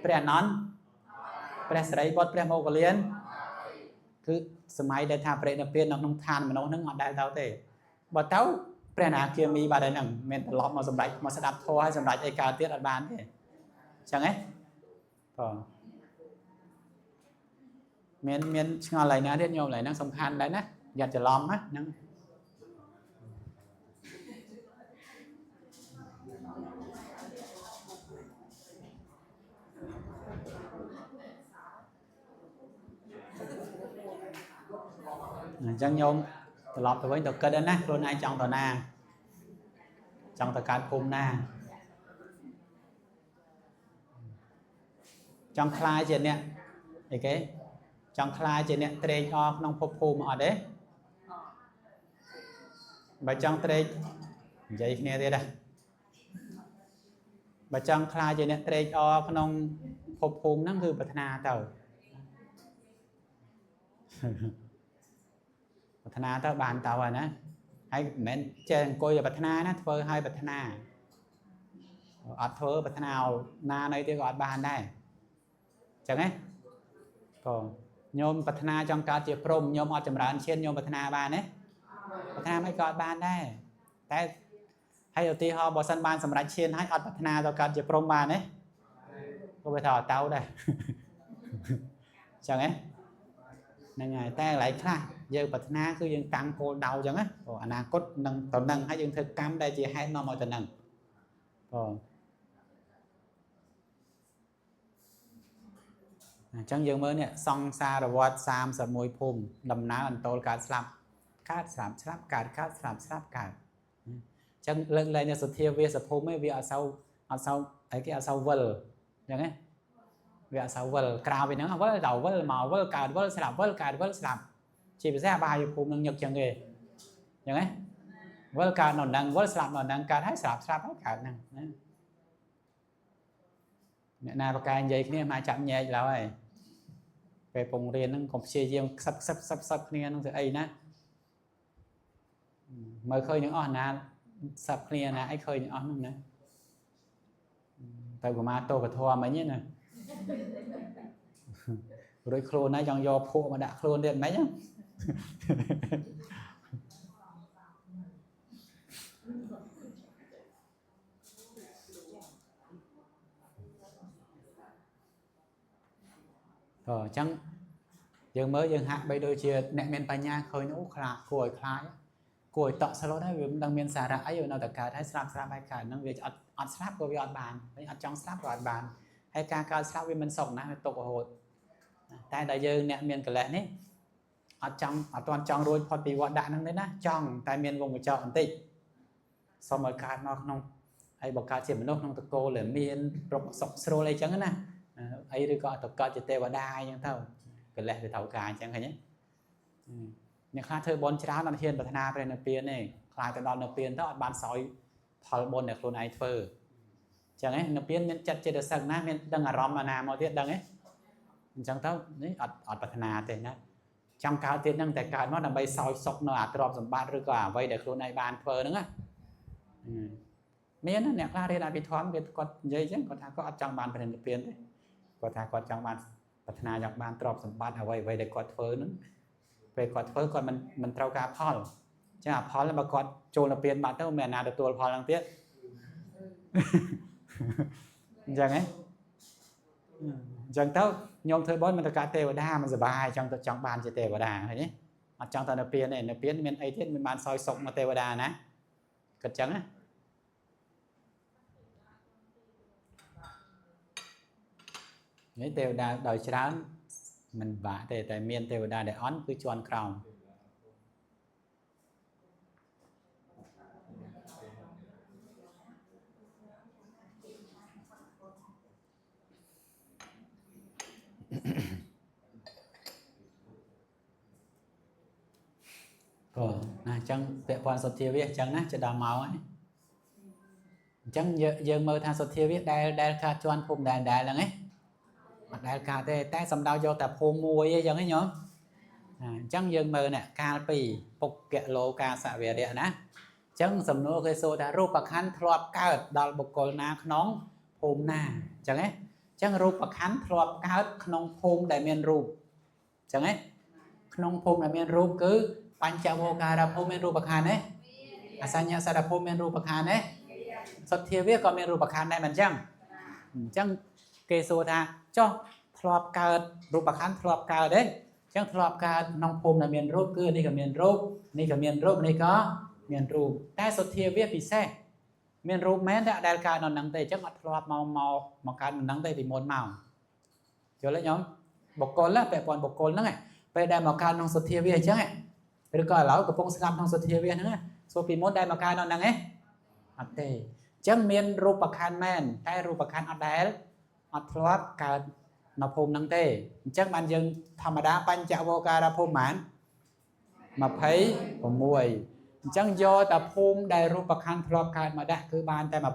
ព្រះអនន្តព្រះសិរីបុត្រព្រះមោគលានគឺសម័យដែលថាបរិនិព្វាននៅក្នុងឋានមនុស្សហ្នឹងអត់ដែលទៅទេបើទៅព្រះអនាគាមីបាត់ហើយហ្នឹងមិនត្រឡប់មកសម្រេចមកស្ដាប់ធម៌ហើយសម្រេចអីកើតទៀតអត់បានទេអញ្ចឹងហ៎បងមានឆ្ងល់ឡើយណាទៀតញោមឡើយហ្នឹងសំខាន់ដែរណាយ៉ាត់ច្រឡំណាហ្នឹងអញ្ចឹងញោមត្រឡប់ទៅវិញទៅគិតណាខ្លួនឯងចង់ទៅណាចង់ទៅកើតភូមិណាចង់ខ្លាយជាអ្នកអីគេចង់ខ្លាយជាអ្នកត្រេកអរក្នុងភពភូមិអត់ទេបើចង់ត្រេកនិយាយគ្នាទៀតណាបើចង់ខ្លាយជាអ្នកត្រេកអរក្នុងភពភូមិហ្នឹងគឺប្រាថ្នាទៅប្រាថ្នាទៅបានទៅហើយណាហើយមិនមែនចេះអង្គុយប្រាថ្នាណាធ្វើឲ្យប្រាថ្នាអត់ធ្វើប្រាថ្នាណានៅទៀតក៏អត់បានដែរអញ្ចឹងហ៎បងញោមប្រាថ្នាចង់កើតជាព្រហ្មញោមអត់ចម្រើនឈានញោមប្រាថ្នាបានទេប្រាថ្នាមិនក៏អត់បានដែរតែហើយឧទាហរណ៍បើសិនបានសម្រេចឈានហើយអត់ប្រាថ្នាទៅកើតជាព្រហ្មបានទេក៏វាថាអត់ទៅដែរអញ្ចឹងហ៎ ហ្នឹងហើយតែកន្លែងខ្លះយើងប្រាថ្នាគឺយើងតាំងគោលដៅអញ្ចឹងណាព្រោះអនាគតនឹងទៅនឹងហើយយើងធ្វើកម្មដែលជាហេតុនាំឲ្យទៅនឹងបងអញ្ចឹងយើងមើលនេះសង្សារវដ្ត31ភូមិដំណើរអន្តោលកើតស្លាប់កើតស្លាប់ស្លាប់កើតកើតស្លាប់ស្លាប់កើតអញ្ចឹងលើកលែងនៅសុធាវាសភូមិឯងវាអត់សូវអត់សូវអីគេអត់សូវវិលអញ្ចឹងណាវាអត់សូវវិលក្រៅពីហ្នឹងវិលដល់វិលមកវិលកើតវិលស្លាប់វិលកើតវិលស្លាប់ជាពិសេសអបាយភូមិនឹងញឹកចឹងគេអញ្ចឹងណាវិលកើតនៅហ្នឹងវិលស្លាប់នៅហ្នឹងកើតហើយស្លាប់ស្លាប់ហើយកើតហ្នឹងណាអ្នកណាបកែនិយាយគ្នាមកចាប់ញែកឡើយពេលពងរៀនហ្នឹងកុំព្យាយាមខ្សឹបខ្សឹបខ្សឹបខ្សឹបគ្នាហ្នឹងទៅអីណាមើលឃើញទាំងអស់ណាខ្សឹបគ្នាណាអីឃើញទាំងអស់ហ្នឹងណាទៅប្រមាទោកធម៌មិញណារួចខ្លួនណាចង់យកភក់មកដាក់ខ្លួនទៀតមិនហ្នឹងអញ្ចឹងយើងមើលយើងហាក់បីដូចជាអ្នកមានបញ្ញាឃើញអូខ្លាចគួរឲ្យខ្លាចគួរឲ្យតក់ស្លុតហើយវាមិនដឹងមានសារៈអីវានៅតែកើតហើយស្លាប់ស្លាប់ហើយកើតហ្នឹងវាអត់អត់ស្លាប់ក៏វាអត់បានហើយអត់ចង់ស្លាប់ក៏អត់បានហើយការកើតស្លាប់វាមិនសុខណាស់វាទុករហូតតែដល់យើងអ្នកមានកិលេសនេះអត់ចង់អត់ទាន់ចង់រួចផុតពីវដ្តដាក់ហ្នឹងទេណាចង់តែមានវងកញ្ចក់បន្តិចសូមឲ្យកើតមកក្នុងហើយបើកើតជាមនុស្សក្នុងតកូលដែលមានរកសុខស្រួលអីចឹងណាអីឬក៏អត់ទៅកើតជាទេវតាអីចឹងទៅកិលេសវាត្រូវការអញ្ចឹងឃើញទេអ្នកខ្លះធ្វើបុណ្យច្រើនអត់ហ៊ានប្រាថ្នាព្រះនិព្វានទេខ្លាចទៅដល់និព្វានទៅអត់បានសោយផលបុណ្យដែលខ្លួនឯងធ្វើអញ្ចឹងឯងនិព្វានមានចិត្តចេតសិកណាមានដឹងអារម្មណ៍អាណាមកទៀតដឹងទេអញ្ចឹងទៅនេះអត់អត់ប្រាថ្នាទេណាចង់កើតទៀតហ្នឹងតែកើតមកដើម្បីសោយសុខនៅអាទ្រព្យសម្បត្តិឬក៏អ្វីដែលខ្លួនឯងបានធ្វើហ្នឹងណាមានអ្នកខ្លះរៀនអភិធម្មគេគាត់និយាយអញ្ចឹងគាត់ថាគាត់អត់ចង់បានព្រះនិព្វានទេគាត់ថាគាត់ចង់បានប្រាថ្នាចង់បានទ្រព្យសម្បត្តិអ្វីអ្វីដែលគាត់ធ្វើហ្នឹងពេលគាត់ធ្វើគាត់មិនត្រូវការផលអញ្ចឹងអាផលបើគាត់ចូលនិព្វានបាត់ទៅមានអាណាទទួលផលហ្នឹងទៀតអញ្ចឹងហ៎អញ្ចឹងទៅញោមធ្វើបុណ្យមិនទៅកើតទេវតាមិនសុបាយចង់ទៅចង់បានជាទេវតាឃើញទេអត់ចង់ទៅនិព្វានទេនិព្វានមានអីទៀតមិនបានសោយសុខមកទេវតាណាគិតចឹងណានេះទេវតាដោយច្រើនមិនបាក់ទេតែមានទេវតាដែលអន់គឺជាន់ក្រោមក៏ណាអញ្ចឹងពាក់ព័ន្ធសុទ្ធាវាអញ្ចឹងណាจะដល់ម៉ោងហើយអញ្ចឹងយើងមើលថាសុទ្ធាវាដែលកើតជាន់ភូមិដែលហ្នឹងឯងអត់ដែលកើតទេតែសំដៅយកតែភូមិមួយឯងចឹងឯងញោមអញ្ចឹងយើងមើលនេះកាលពីពុគលោកាសវរៈណាអញ្ចឹងសំណួរគេសួរថារូបខណ្ឌធ្លាប់កើតដល់បុគ្គលណាក្នុងភូមិណាអញ្ចឹងឯងអញ្ចឹងរូបខណ្ឌធ្លាប់កើតក្នុងភូមិដែលមានរូបអញ្ចឹងឯងក្នុងភូមិដែលមានរូបគឺបញ្ចវោការភូមិមានរូបខណ្ឌទេអសញ្ញសារភូមិមានរូបខណ្ឌទេសុទ្ធាវាក៏មានរូបខណ្ឌដែរមិនអញ្ចឹងអញ្ចឹងគេសួរថាចុះធ្លាប់កើតរូបខណ្ឌធ្លាប់កើតទេអញ្ចឹងធ្លាប់កើតក្នុងភូមិដែលមានរូបគឺនេះក៏មានរូបនេះក៏មានរូបនេះក៏មានរូបតែសុទ្ធាវាពិសេសមានរូបមែនតែអត់ដែលកើតនៅហ្នឹងទេអញ្ចឹងអត់ធ្លាប់មកមកមកកើតនៅហ្នឹងទេពីមុនមកយល់ទេញោមបុគ្គលពាក់ព័ន្ធបុគ្គលហ្នឹងពេលដែលមកកើតក្នុងសុទ្ធាវាអញ្ចឹងឬក៏ឥឡូវកំពុងស្លាប់ក្នុងសុទ្ធាវាហ្នឹងសួរពីមុនដែលមកកើតនៅហ្នឹងឯងអត់ទេអញ្ចឹងមានរូបខណ្ឌមែនតែរូបខណ្ឌអត់ដែលអត់ធ្លាប់កើតនៅភូមិហ្នឹងទេអញ្ចឹងបានយើងធម្មតាបញ្ចវោការភូមិប៉ុន្មាន26អញ្ចឹងយកតែភូមិដែលរូបខណ្ឌធ្លាប់កើតមកដាក់គឺបានតែ21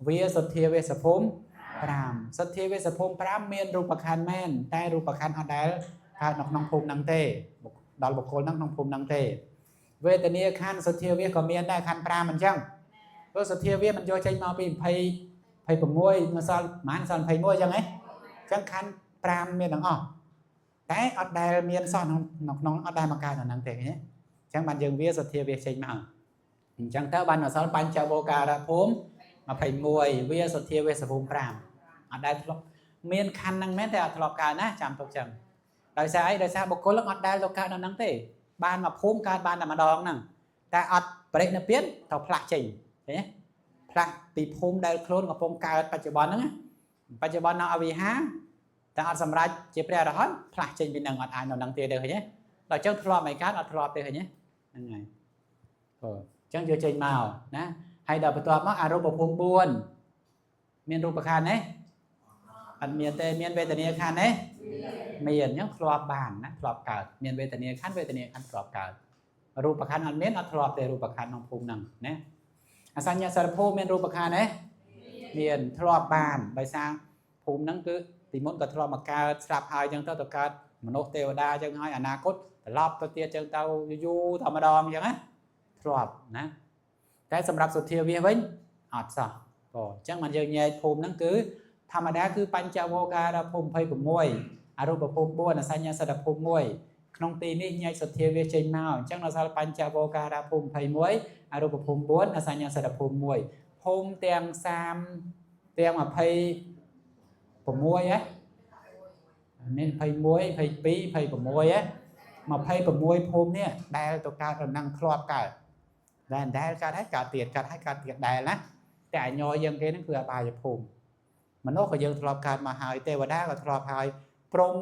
វាសុទ្ធាវេសភូមិ5សុទ្ធាវេសភូមិ5មានរូបខណ្ឌមែនតែរូបខណ្ឌអត់ដែលកើតនៅក្នុងភូមិហ្នឹងទេដល់បុគ្គលហ្នឹងក្នុងភូមិហ្នឹងទេវេទនាខណ្ឌសុទ្ធាវាក៏មានដែរខណ្ឌ5អញ្ចឹងព្រោះសុទ្ធាវាមិនយកចេញមកពី20 26នៅសល់ប្រហែលសល់21អញ្ចឹងហ៎អញ្ចឹងខណ្ឌ5មានទាំងអស់តែអត់ដែលមានសោះក្នុងអត់ដែលមកកើតនៅហ្នឹងទេឃើញទេអញ្ចឹងបានយើងវាសុទ្ធាវាចេញមកអញ្ចឹងទៅបានអសល់បញ្ចវោការភូមិ21វាសុទ្ធាវេសភូមិ5អត់ដែលធ្លាប់ មានខណ្ឌហ្នឹងមែនតែអត់ធ្លាប់កើតណាចាំទុកចឹងដោយសារអីដោយសារបុគ្គលហ្នឹងអត់ដែលទៅកើតនៅហ្នឹងទេបានមកភូមិកើតបានតែម្ដងហ្នឹងតែអត់បរិនិព្វានត្រូវផ្លាស់ចេញឃើញទេផ្លាស់ពីភូមិដែលខ្លួនកំពុងកើតបច្ចុប្បន្នហ្នឹងបច្ចុប្បន្ននៅអវិហាតែអត់សម្រេចជាព្រះអរហន្តផ្លាស់ចេញពីហ្នឹងអត់អាចនៅហ្នឹងទៀតទេឃើញទេដល់ចឹងធ្លាប់មិនកើតអត់ធ្លាប់ទេឃើញទេហ្នឹងហើយបាទអញ្ចឹងយកចេញមកណាហើយដល់បន្ទាប់មកអរូបភូមិ4មានរូបខណ្ឌទេអត់មានទេមានវេទនាខណ្ឌទេមានអញ្ចឹងធ្លាប់បានណាធ្លាប់កើតមានវេទនាខណ្ឌវេទនាខណ្ឌធ្លាប់កើតរូបខណ្ឌអត់មានអត់ធ្លាប់ទេរូបខណ្ឌក្នុងភូមិហ្នឹងណាអសញ្ញសារភូមិមានរូបខណ្ឌទេមានធ្លាប់បានដោយសារភូមិហ្នឹងគឺពីមុនក៏ធ្លាប់មកកើតស្រាប់ហើយអញ្ចឹងទៅទៅកើតមនុស្សទេវតាអញ្ចឹងហើយអនាគតត្រឡប់ទៅទៀតអញ្ចឹងទៅយូរតែម្ដងអញ្ចឹងណាធ្លាប់ណាតែសម្រាប់សុធាវាសវិញអត់សោះបងអញ្ចឹងបានយើងញែកភូមិហ្នឹងគឺធម្មតាគឺបញ្ចវោការភូមិ26អរូបភូមិ4អសញ្ញាសិទ្ធភូមិ1ក្នុងទីនេះញែកសុធាវាសចេញមកអញ្ចឹងដល់សល់បញ្ចវោការភូមិ21អរូបភូមិ4អសញ្ញាសិទ្ធភូមិ1ភូមិទាំង30ទាំង26ហ៎នេះ21 22 26ហ៎26ភូមិនេះដែលទៅកើតរណងធ្លាប់កើតដែលកើតហើយកើតទៀតកើតហើយកើតទៀតដែលណាតែអញយយើងគេហ្នឹងគឺអបាយភូមិមនុស្សក៏យើងធ្លាប់កើតមកហើយទេវតាក៏ធ្លាប់ហើយព្រំ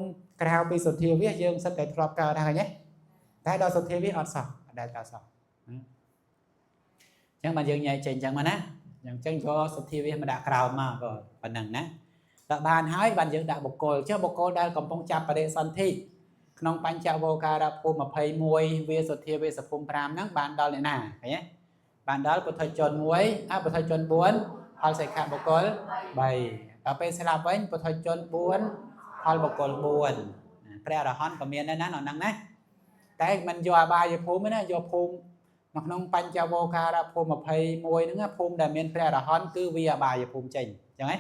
ក្រៅពីសុធាវាសយើងសិតតែធ្លាប់កើតហើយណាតែដល់សុធាវាសអត់សោះអត់ដែលកើតសោះអញ្ចឹងបានយើងញែកចេញអញ្ចឹងមកណាអញ្ចឹងយកសុធាវាសមកដាក់ក្រោមមកក៏ប៉ុណ្ណឹងណាដល់បានហើយបានយើងដាក់បុគ្គលចុះបុគ្គលដែលកំពុងចាប់បដិសន្ធិក្នុងបញ្ចវោការភូមិ21វាសុធាវាសភូមិ5ហ្នឹងបានដល់អ្នកណាឃើញទេបានដល់ពុទ្ធជន1អពុទ្ធជន4ផលសិក្ខាបុគ្គល3ដល់ពេលស្លាប់វិញពុទ្ធជន4ផលបុគ្គល4ព្រះអរហន្តក៏មានដែរណានៅហ្នឹងណាតែមិនយកអបាយភូមិទេណាយកភូមិនៅក្នុងបញ្ចវោការភូមិ21ហ្នឹងភូមិដែលមានព្រះអរហន្តគឺវាអបាយភូមិចេញអញ្ចឹងហ៎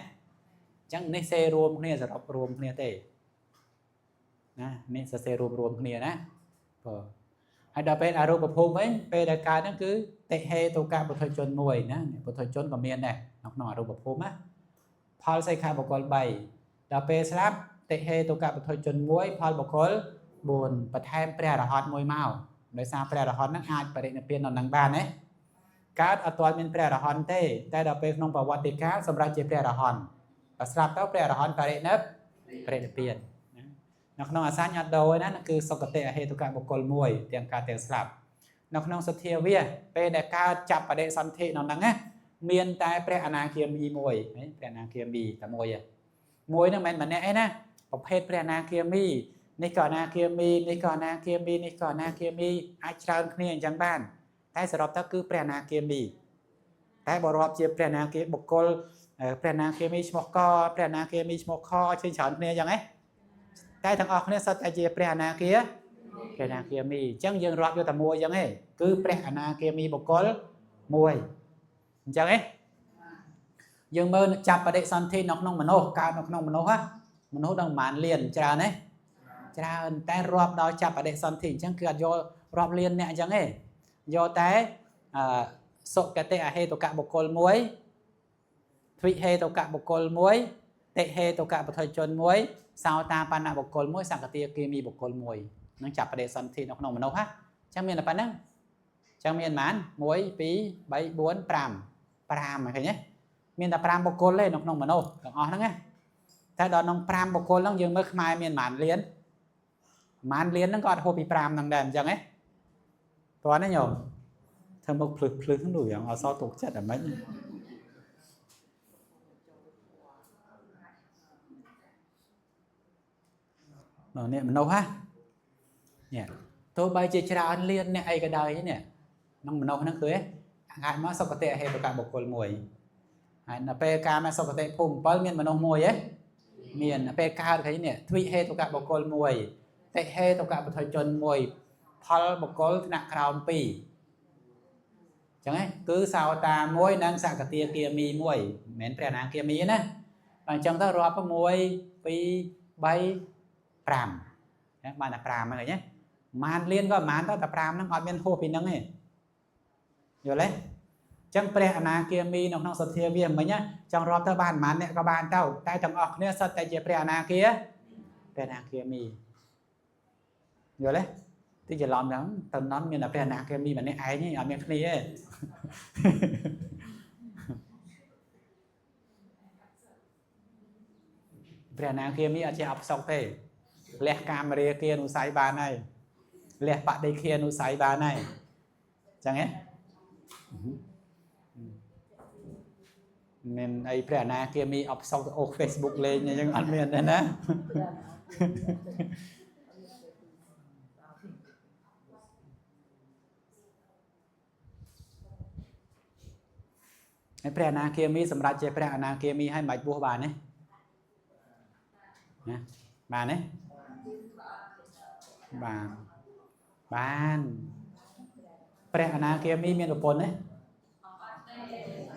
អញ្ចឹងនេះសេរួមគ្នាសរុបរួមគ្នាទេណានេះសរសេររួមគ្នាណាបាទហើយដល់ពេលអរូបភូមិវិញពេលដែលកើតហ្នឹងគឺតិហេតុកពុទ្ធជន1ណាពុទ្ធជនក៏មានដែរនៅក្នុងអរូបភូមិណាផលសិក្ខាបុគ្គល3ដល់ពេលស្លាប់តិហេតុកពុទ្ធជន1ផលបុគ្គល4បន្ថែមព្រះអរហន្តមួយមកដោយសារព្រះអរហន្តហ្នឹងអាចបរិនិព្វាននៅនឹងបានណាកើតអត់ទាន់មានព្រះអរហន្តទេតែដល់ពេលក្នុងប្រវត្តិកាលសម្រាប់ជាព្រះអរហន្តបើស្លាប់ទៅព្រះអរហន្តបរិនិព្វាននៅក្នុងអសញ្ញអត់ដូរណាគឺសុគតិអហេតុកបុគ្គល1ទាំងកើតទាំងស្លាប់នៅក្នុងសទ្ធាវាសពេលដែលកើតចាប់បដិសន្ធិនៅហ្នឹងណាមានតែព្រះអនាគាមីមួយព្រះអនាគាមីតែមួយមួយហ្នឹងមិនមែនម្នាក់ឯណាប្រភេទព្រះអនាគាមីនេះក៏អនាគាមីនេះក៏អនាគាមីនេះក៏អនាគាមីអាចច្រើនគ្នាអញ្ចឹងបានតែសរុបទៅគឺព្រះអនាគាមីតែបើរាប់ជាព្រះអនាគាបុគ្គលព្រះអនាគាមីឈ្មោះកព្រះអនាគាមីឈ្មោះខជឿច្រើនគ្នាអញ្ចឹងហ៎តែទាំងអស់គ្នាសុទ្ធតែជាព្រះអនាគាព្រះអនាគាមីអញ្ចឹងយើងរាប់យកតែមួយអញ្ចឹងឯងគឺព្រះអនាគាមីបុគ្គលមួយអញ្ចឹងឯងយើងមើលចាប់បដិសន្ធិនៅក្នុងមនុស្សកើតនៅក្នុងមនុស្សហ៎មនុស្សដល់ប្រហែលលានច្រើនទេច្រើនតែរាប់ដល់ចាប់បដិសន្ធិអញ្ចឹងគឺអត់យករាប់លានអ្នកអញ្ចឹងឯងយកតែអឺសុគតិអហេតុកបុគ្គលមួយទ្វិហេតុកបុគ្គលមួយតិហេតុកបុថុជនមួយសោតាបណ្ណបុគ្គលមួយសង្កទាគាមីបុគ្គលមួយនឹងចាប់បដិសន្ធិនៅក្នុងមនុស្សហ៎អញ្ចឹងមានតែប៉ុណ្្នឹងអញ្ចឹងមានប៉ុន្មាន1 2 3 4 5 5ឃើញទេមានតែ5បុគ្គលទេនៅក្នុងមនុស្សទាំងអស់ហ្នឹងណាតែដល់ក្នុង5បុគ្គលហ្នឹងយើងមើលខ្មែរមានប៉ុន្មានលានប៉ុន្មានលានហ្នឹងក៏អត់ហួសពី5ហ្នឹងដែរអញ្ចឹងហ៎តោះណាញោមធ្វើមកភ្លឹះភ្លឹះនោះយ៉ាងអត់សោទុកចិត្តអាម៉េចនេះមនុស្សហ៎នេះទោះបីជាច្រើនលានអ្នកអីក៏ដោយនេះក្នុងមនុស្សហ្នឹងគឺអាចមកសុគតិអហេតុកបុគ្គលមួយហើយដល់ពេលកាលមកសុគតិភូមិ7មានមនុស្សមួយហ៎មានពេលកើតឃើញនេះទ្វិហេតុកបុគ្គលមួយតិហេតុកបុថុជនមួយផលបុគ្គលថ្នាក់ក្រោម2អញ្ចឹងហ៎គឺសោតាមួយនិងសកទាគាមីមួយមិនមែនព្រះអនាគាមីណាបាទអញ្ចឹងទៅរាប់1 2 3 5ណាបានតែ5ហ្នឹងឃើញទេម៉ានលានក៏ម៉ានទៅតែ5ហ្នឹងអត់មានហួសពីហ្នឹងទេយល់ទេ ចឹងព្រះអនាគាមីនៅក្នុងសទ្ធាវាមិញចង់រាប់ទៅបានប្រហែលអ្នកក៏បានទៅតែទាំងអស់គ្នាសុទ្ធតែជាព្រះអនាគាព្រះអនាគាមីយល់ទេទីច្រឡំហ្នឹងតំណន់មានតែព្រះអនាគាមីម្នាក់ឯងទេអត់មានគ្នាទេព្រះអនាគាមីអត់ចេះអបសុកទេលះកាមរាគានុស័យបានហើយលះបដិខានុស័យបានហើយចឹងហ៎មានអីព្រះអនាគាមីអបសុកអូ Facebook លេងអញ្ចឹងអត់មានទេណាហើយព្រះអនាគាមីសម្រាប់ជាព្រះអនាគាមីឲ្យមិនបាច់បួសបានទេណាបានទេបានបានព្រះអនាគាមីមានប្រពន្ធទេ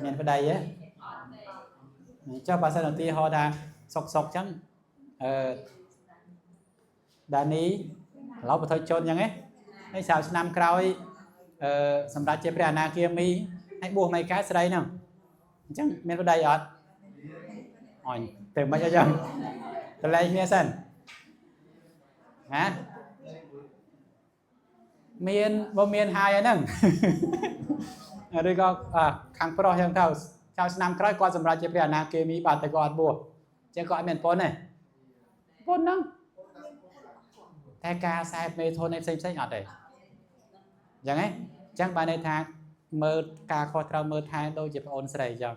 មានប្តីទេចុះបើសិនឧទាហរណ៍ថាសុកសុកចឹងអឺដានីឥឡូវបទជនចឹងហ៎ហើយសាវឆ្នាំក្រោយអឺសម្រាប់ជាព្រះអនាគាមីហើយបួសមិនកើតស្រីហ្នឹងអញ្ចឹងមានប្តីអត់អញទៅមិនអីចឹងតលែងគ្នាសិនណាមានបើមានហើយហ្នឹងឬក៏ខាងប្រុសចឹងទៅចៅឆ្នាំក្រោយគាត់សម្រាប់ជាព្រះអនាគាមីបាទតែគាត់អត់បួសអញ្ចឹងគាត់អត់មានប្រពន្ធទេប្រពន្ធហ្នឹងតែការខ្សែមេធនឯផ្សេងផ្សេងអត់ទេអញ្ចឹងហ៎អញ្ចឹងបានន័យថាមើលការខុសត្រូវមើលថែដូចជាប្អូនស្រីអញ្ចឹង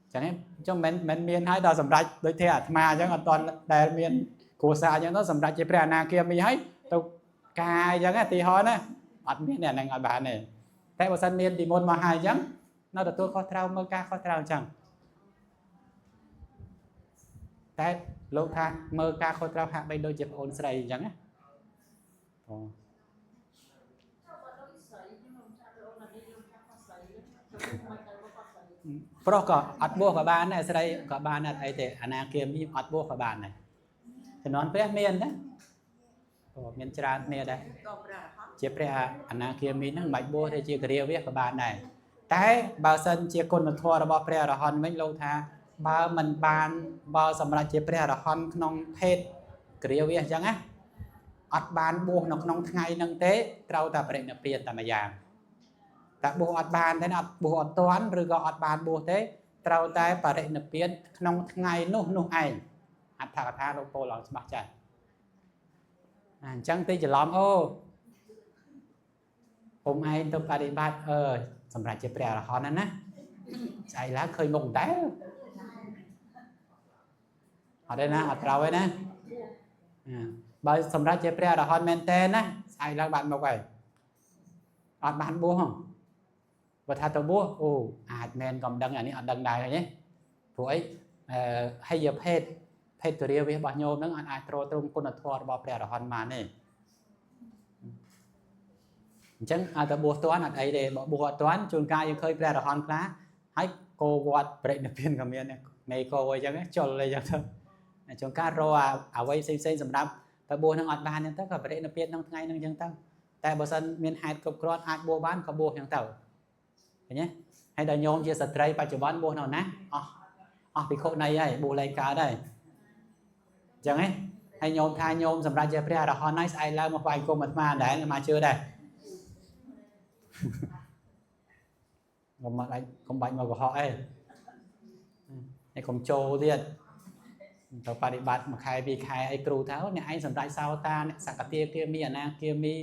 អញ្ចឹងហ៎អញ្ចឹងមិនមានហើយដល់សម្រាប់ដូចទេអាត្មាអញ្ចឹងអត់ទាន់ដែលមានគ្រួសារអញ្ចឹងទៅសម្រាប់ជាព្រះអនាគាមីហើយទៅកាយអញ្ចឹងទីហោណាអត់មានអ្នកហ្នឹងអត់បានទេតែបើសិនមានពីមុនមកហើយអញ្ចឹងនៅទទួលខុសត្រូវមើលការខុសត្រូវអញ្ចឹងតែលោកថាមើលការខុសត្រូវហាក់បីដូចជាប្អូនស្រីអញ្ចឹងណាអូប្រុសក៏អត់បួសក៏បានដែរស្រីក៏បានដែរអីទេអនាគាមីអត់បួសក៏បានដែរជំនាន់ព្រះមានណាក៏មានច្រើនគ្នាដែរជាព្រះអនាគាមីហ្នឹងមិនបាច់បួសទេជាគ្រាវាក៏បានដែរតែបើសិនជាគុណធម៌របស់ព្រះអរហន្តវិញលោកថាបើមិនបានបើសម្រាប់ជាព្រះអរហន្តក្នុងភេទគ្រាវាអញ្ចឹងណាអត់បានបួសនៅក្នុងថ្ងៃហ្នឹងទេត្រូវតែបរិនិព្វានតែម្យ៉ាងតែបួសអត់បានទេអត់បួសអត់ទាន់ឬក៏អត់បានបួសទេត្រូវតែបរិនិព្វានក្នុងថ្ងៃនោះនោះឯងអត្ថកថាលោកពោលឡើងច្បាស់ចាស់អញ្ចឹងទីច្រឡំអូពុំឯងទៅបដិបត្តិអឺសម្រាប់ជាព្រះអរហន្តណាស្អែកឡើងឃើញមុខដែរអត់ទេណាអត់ត្រូវទេណាបើសម្រាប់ជាព្រះអរហន្តមែនតើណាស្អែកឡើងបានមុខហើយអត់បានបួសហ៎បើថាទៅបួសអូអាចមែនក៏មិនដឹងអានេះអត់ដឹងដែរឃើញទេព្រោះអីហិយភេទភេទទរាវារបស់ញោមហ្នឹងអាចទ្រទ្រង់គុណធម៌របស់ព្រះអរហន្តបានទេអញ្ចឹងអាចទៅបួសទាន់អត់អីទេបើបួសអត់ទាន់ជួនកាលយើងឃើញព្រះអរហន្តខ្លះហើយកោវត្តបរិនិព្វានក៏មានមេកោអីចឹងជុលអីចឹងទៅជួនកាលរកអ្វីផ្សេងផ្សេងសម្រាប់ទៅបួសនឹងអត់បានចឹងទៅក៏បរិនិព្វានក្នុងថ្ងៃហ្នឹងចឹងទៅតែបើសិនមានហេតុគ្រប់គ្រាន់អាចបួសបានក៏បួសចឹងទៅឃើញទេហើយដល់ញោមជាស្ត្រីបច្ចុប្បន្នបួសនៅណាអស់ភិក្ខុនៃហើយបួសលែងកើតហើយចឹងហ៎ហើយញោមថាញោមសម្រាប់ជាព្រះអរហន្តហើយស្អែកឡើងមកស្វែងគុំអាត្មាដែរអាត្មាជឿដែរកុំមកអាចកុំបាច់មកកុហកអីហើយកុំចូលទៀតទៅបដិបត្តិមួយខែពីរខែអីគ្រូថាអ្នកឯងសម្រាប់សោតាអ្នកសកតាគាមីអនាគាមី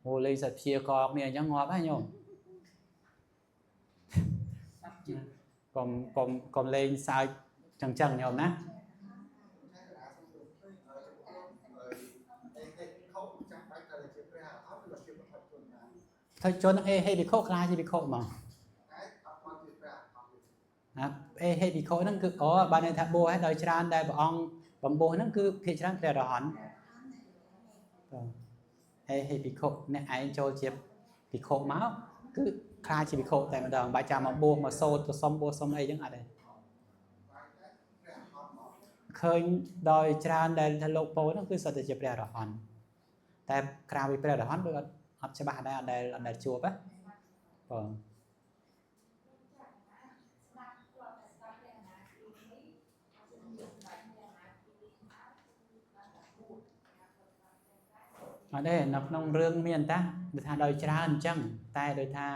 អូលេងសត្វព្យាកគ្នាអញ្ចឹងងាប់ហើយញោមកុំកុំកុំលេងសើចចឹងចឹងញោមណាថុជនអេហេភិក្ខុខ្លាចជាភិក្ខុហ្មងណាអេហេភិក្ខុហ្នឹងគឺអូបានន័យថាបួសហើយដោយច្រើនដែលព្រះអង្គបំបួសហ្នឹងគឺភាគច្រើនព្រះអរហន្តអេហេភិក្ខុអ្នកឯងចូលជាភិក្ខុមកគឺខ្លាចជាភិក្ខុតែម្ដងបាច់ចាំមកបួសមកសូត្រទៅសុំបួសសុំអីចឹងអត់ទេឃើញដោយច្រើនដែលថាលោកពោលហ្នឹងគឺសុទ្ធតែជាព្រះអរហន្តតែក្រៅពីព្រះអរហន្តដូចអត់ច្បាស់ដែរអត់ដែលជួបណាបង អត់ទេនៅក្នុងរឿងមានតាដូចថាដោយច្រើនអញ្ចឹងតែដូចថា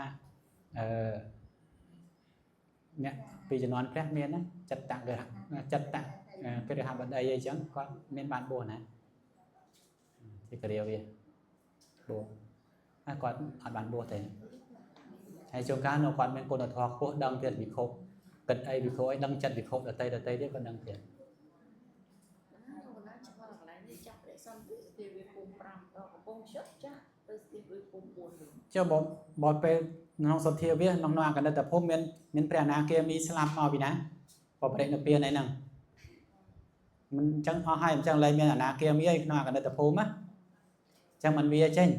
អឺអ្នកពីជំនាន់ព្រះមានណាចិត្តតកិចិត្តតកិរិហបតីអីចឹងគាត់មានបានបួសណាជាករាវាបួសតែគាត់អត់បានបួសទេហើយជួនកាលនៅគាត់មានគុណធម៌ខ្ពស់ដឹងទៀតវិខុគិតអីវិខុអីដឹងចិត្តវិខុដតីដតីទៀតគាត់ដឹងទៀត ខ្ញុំកណាឆ្ងល់កន្លែងនេះចាប់ព្រះសន្តិទេវាភូមិ5ដល់កំពង់ជិតចាស់ទៅស្ទីវាភូមិ4វិញ ចុះបើពេលក្នុងសទ្ធាវាក្នុងអកណិតភូមិមានព្រះអនាគាមីស្លាប់មកពីណាបរិនិព្វានអីហ្នឹងមិនអញ្ចឹងអស់ហើយអញ្ចឹងលែងមានអនាគាមីអីក្នុងអកណិតភូមិណាអញ្ចឹងមិនវាចេញ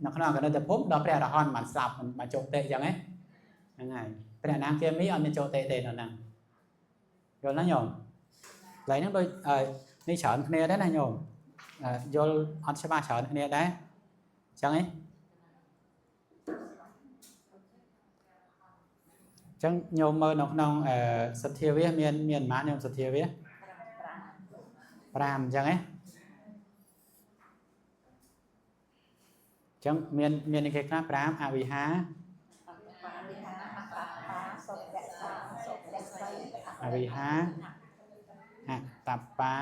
នៅក្នុងអកណិតភូមិដល់ព្រះអរហន្តបានស្លាប់បានជោគតិអញ្ចឹងហ្នឹងហើយព្រះអនាគាមីអត់មានជោគតិទេនៅហ្នឹងយល់ណាញោមកន្លែងហ្នឹងដូចនេះច្រើនគ្នាដែរណាញោមយល់អត់ច្បាស់ច្រើនគ្នាដែរអញ្ចឹងឯងចឹងញោមមើលនៅក្នុងសទ្ធាវាមានប៉ុន្មានញោមសទ្ធាវា 5 5អញ្ចឹងហ៎អញ្ចឹងមានគេខ្លះ5អវិហាអវិហាអតប្បា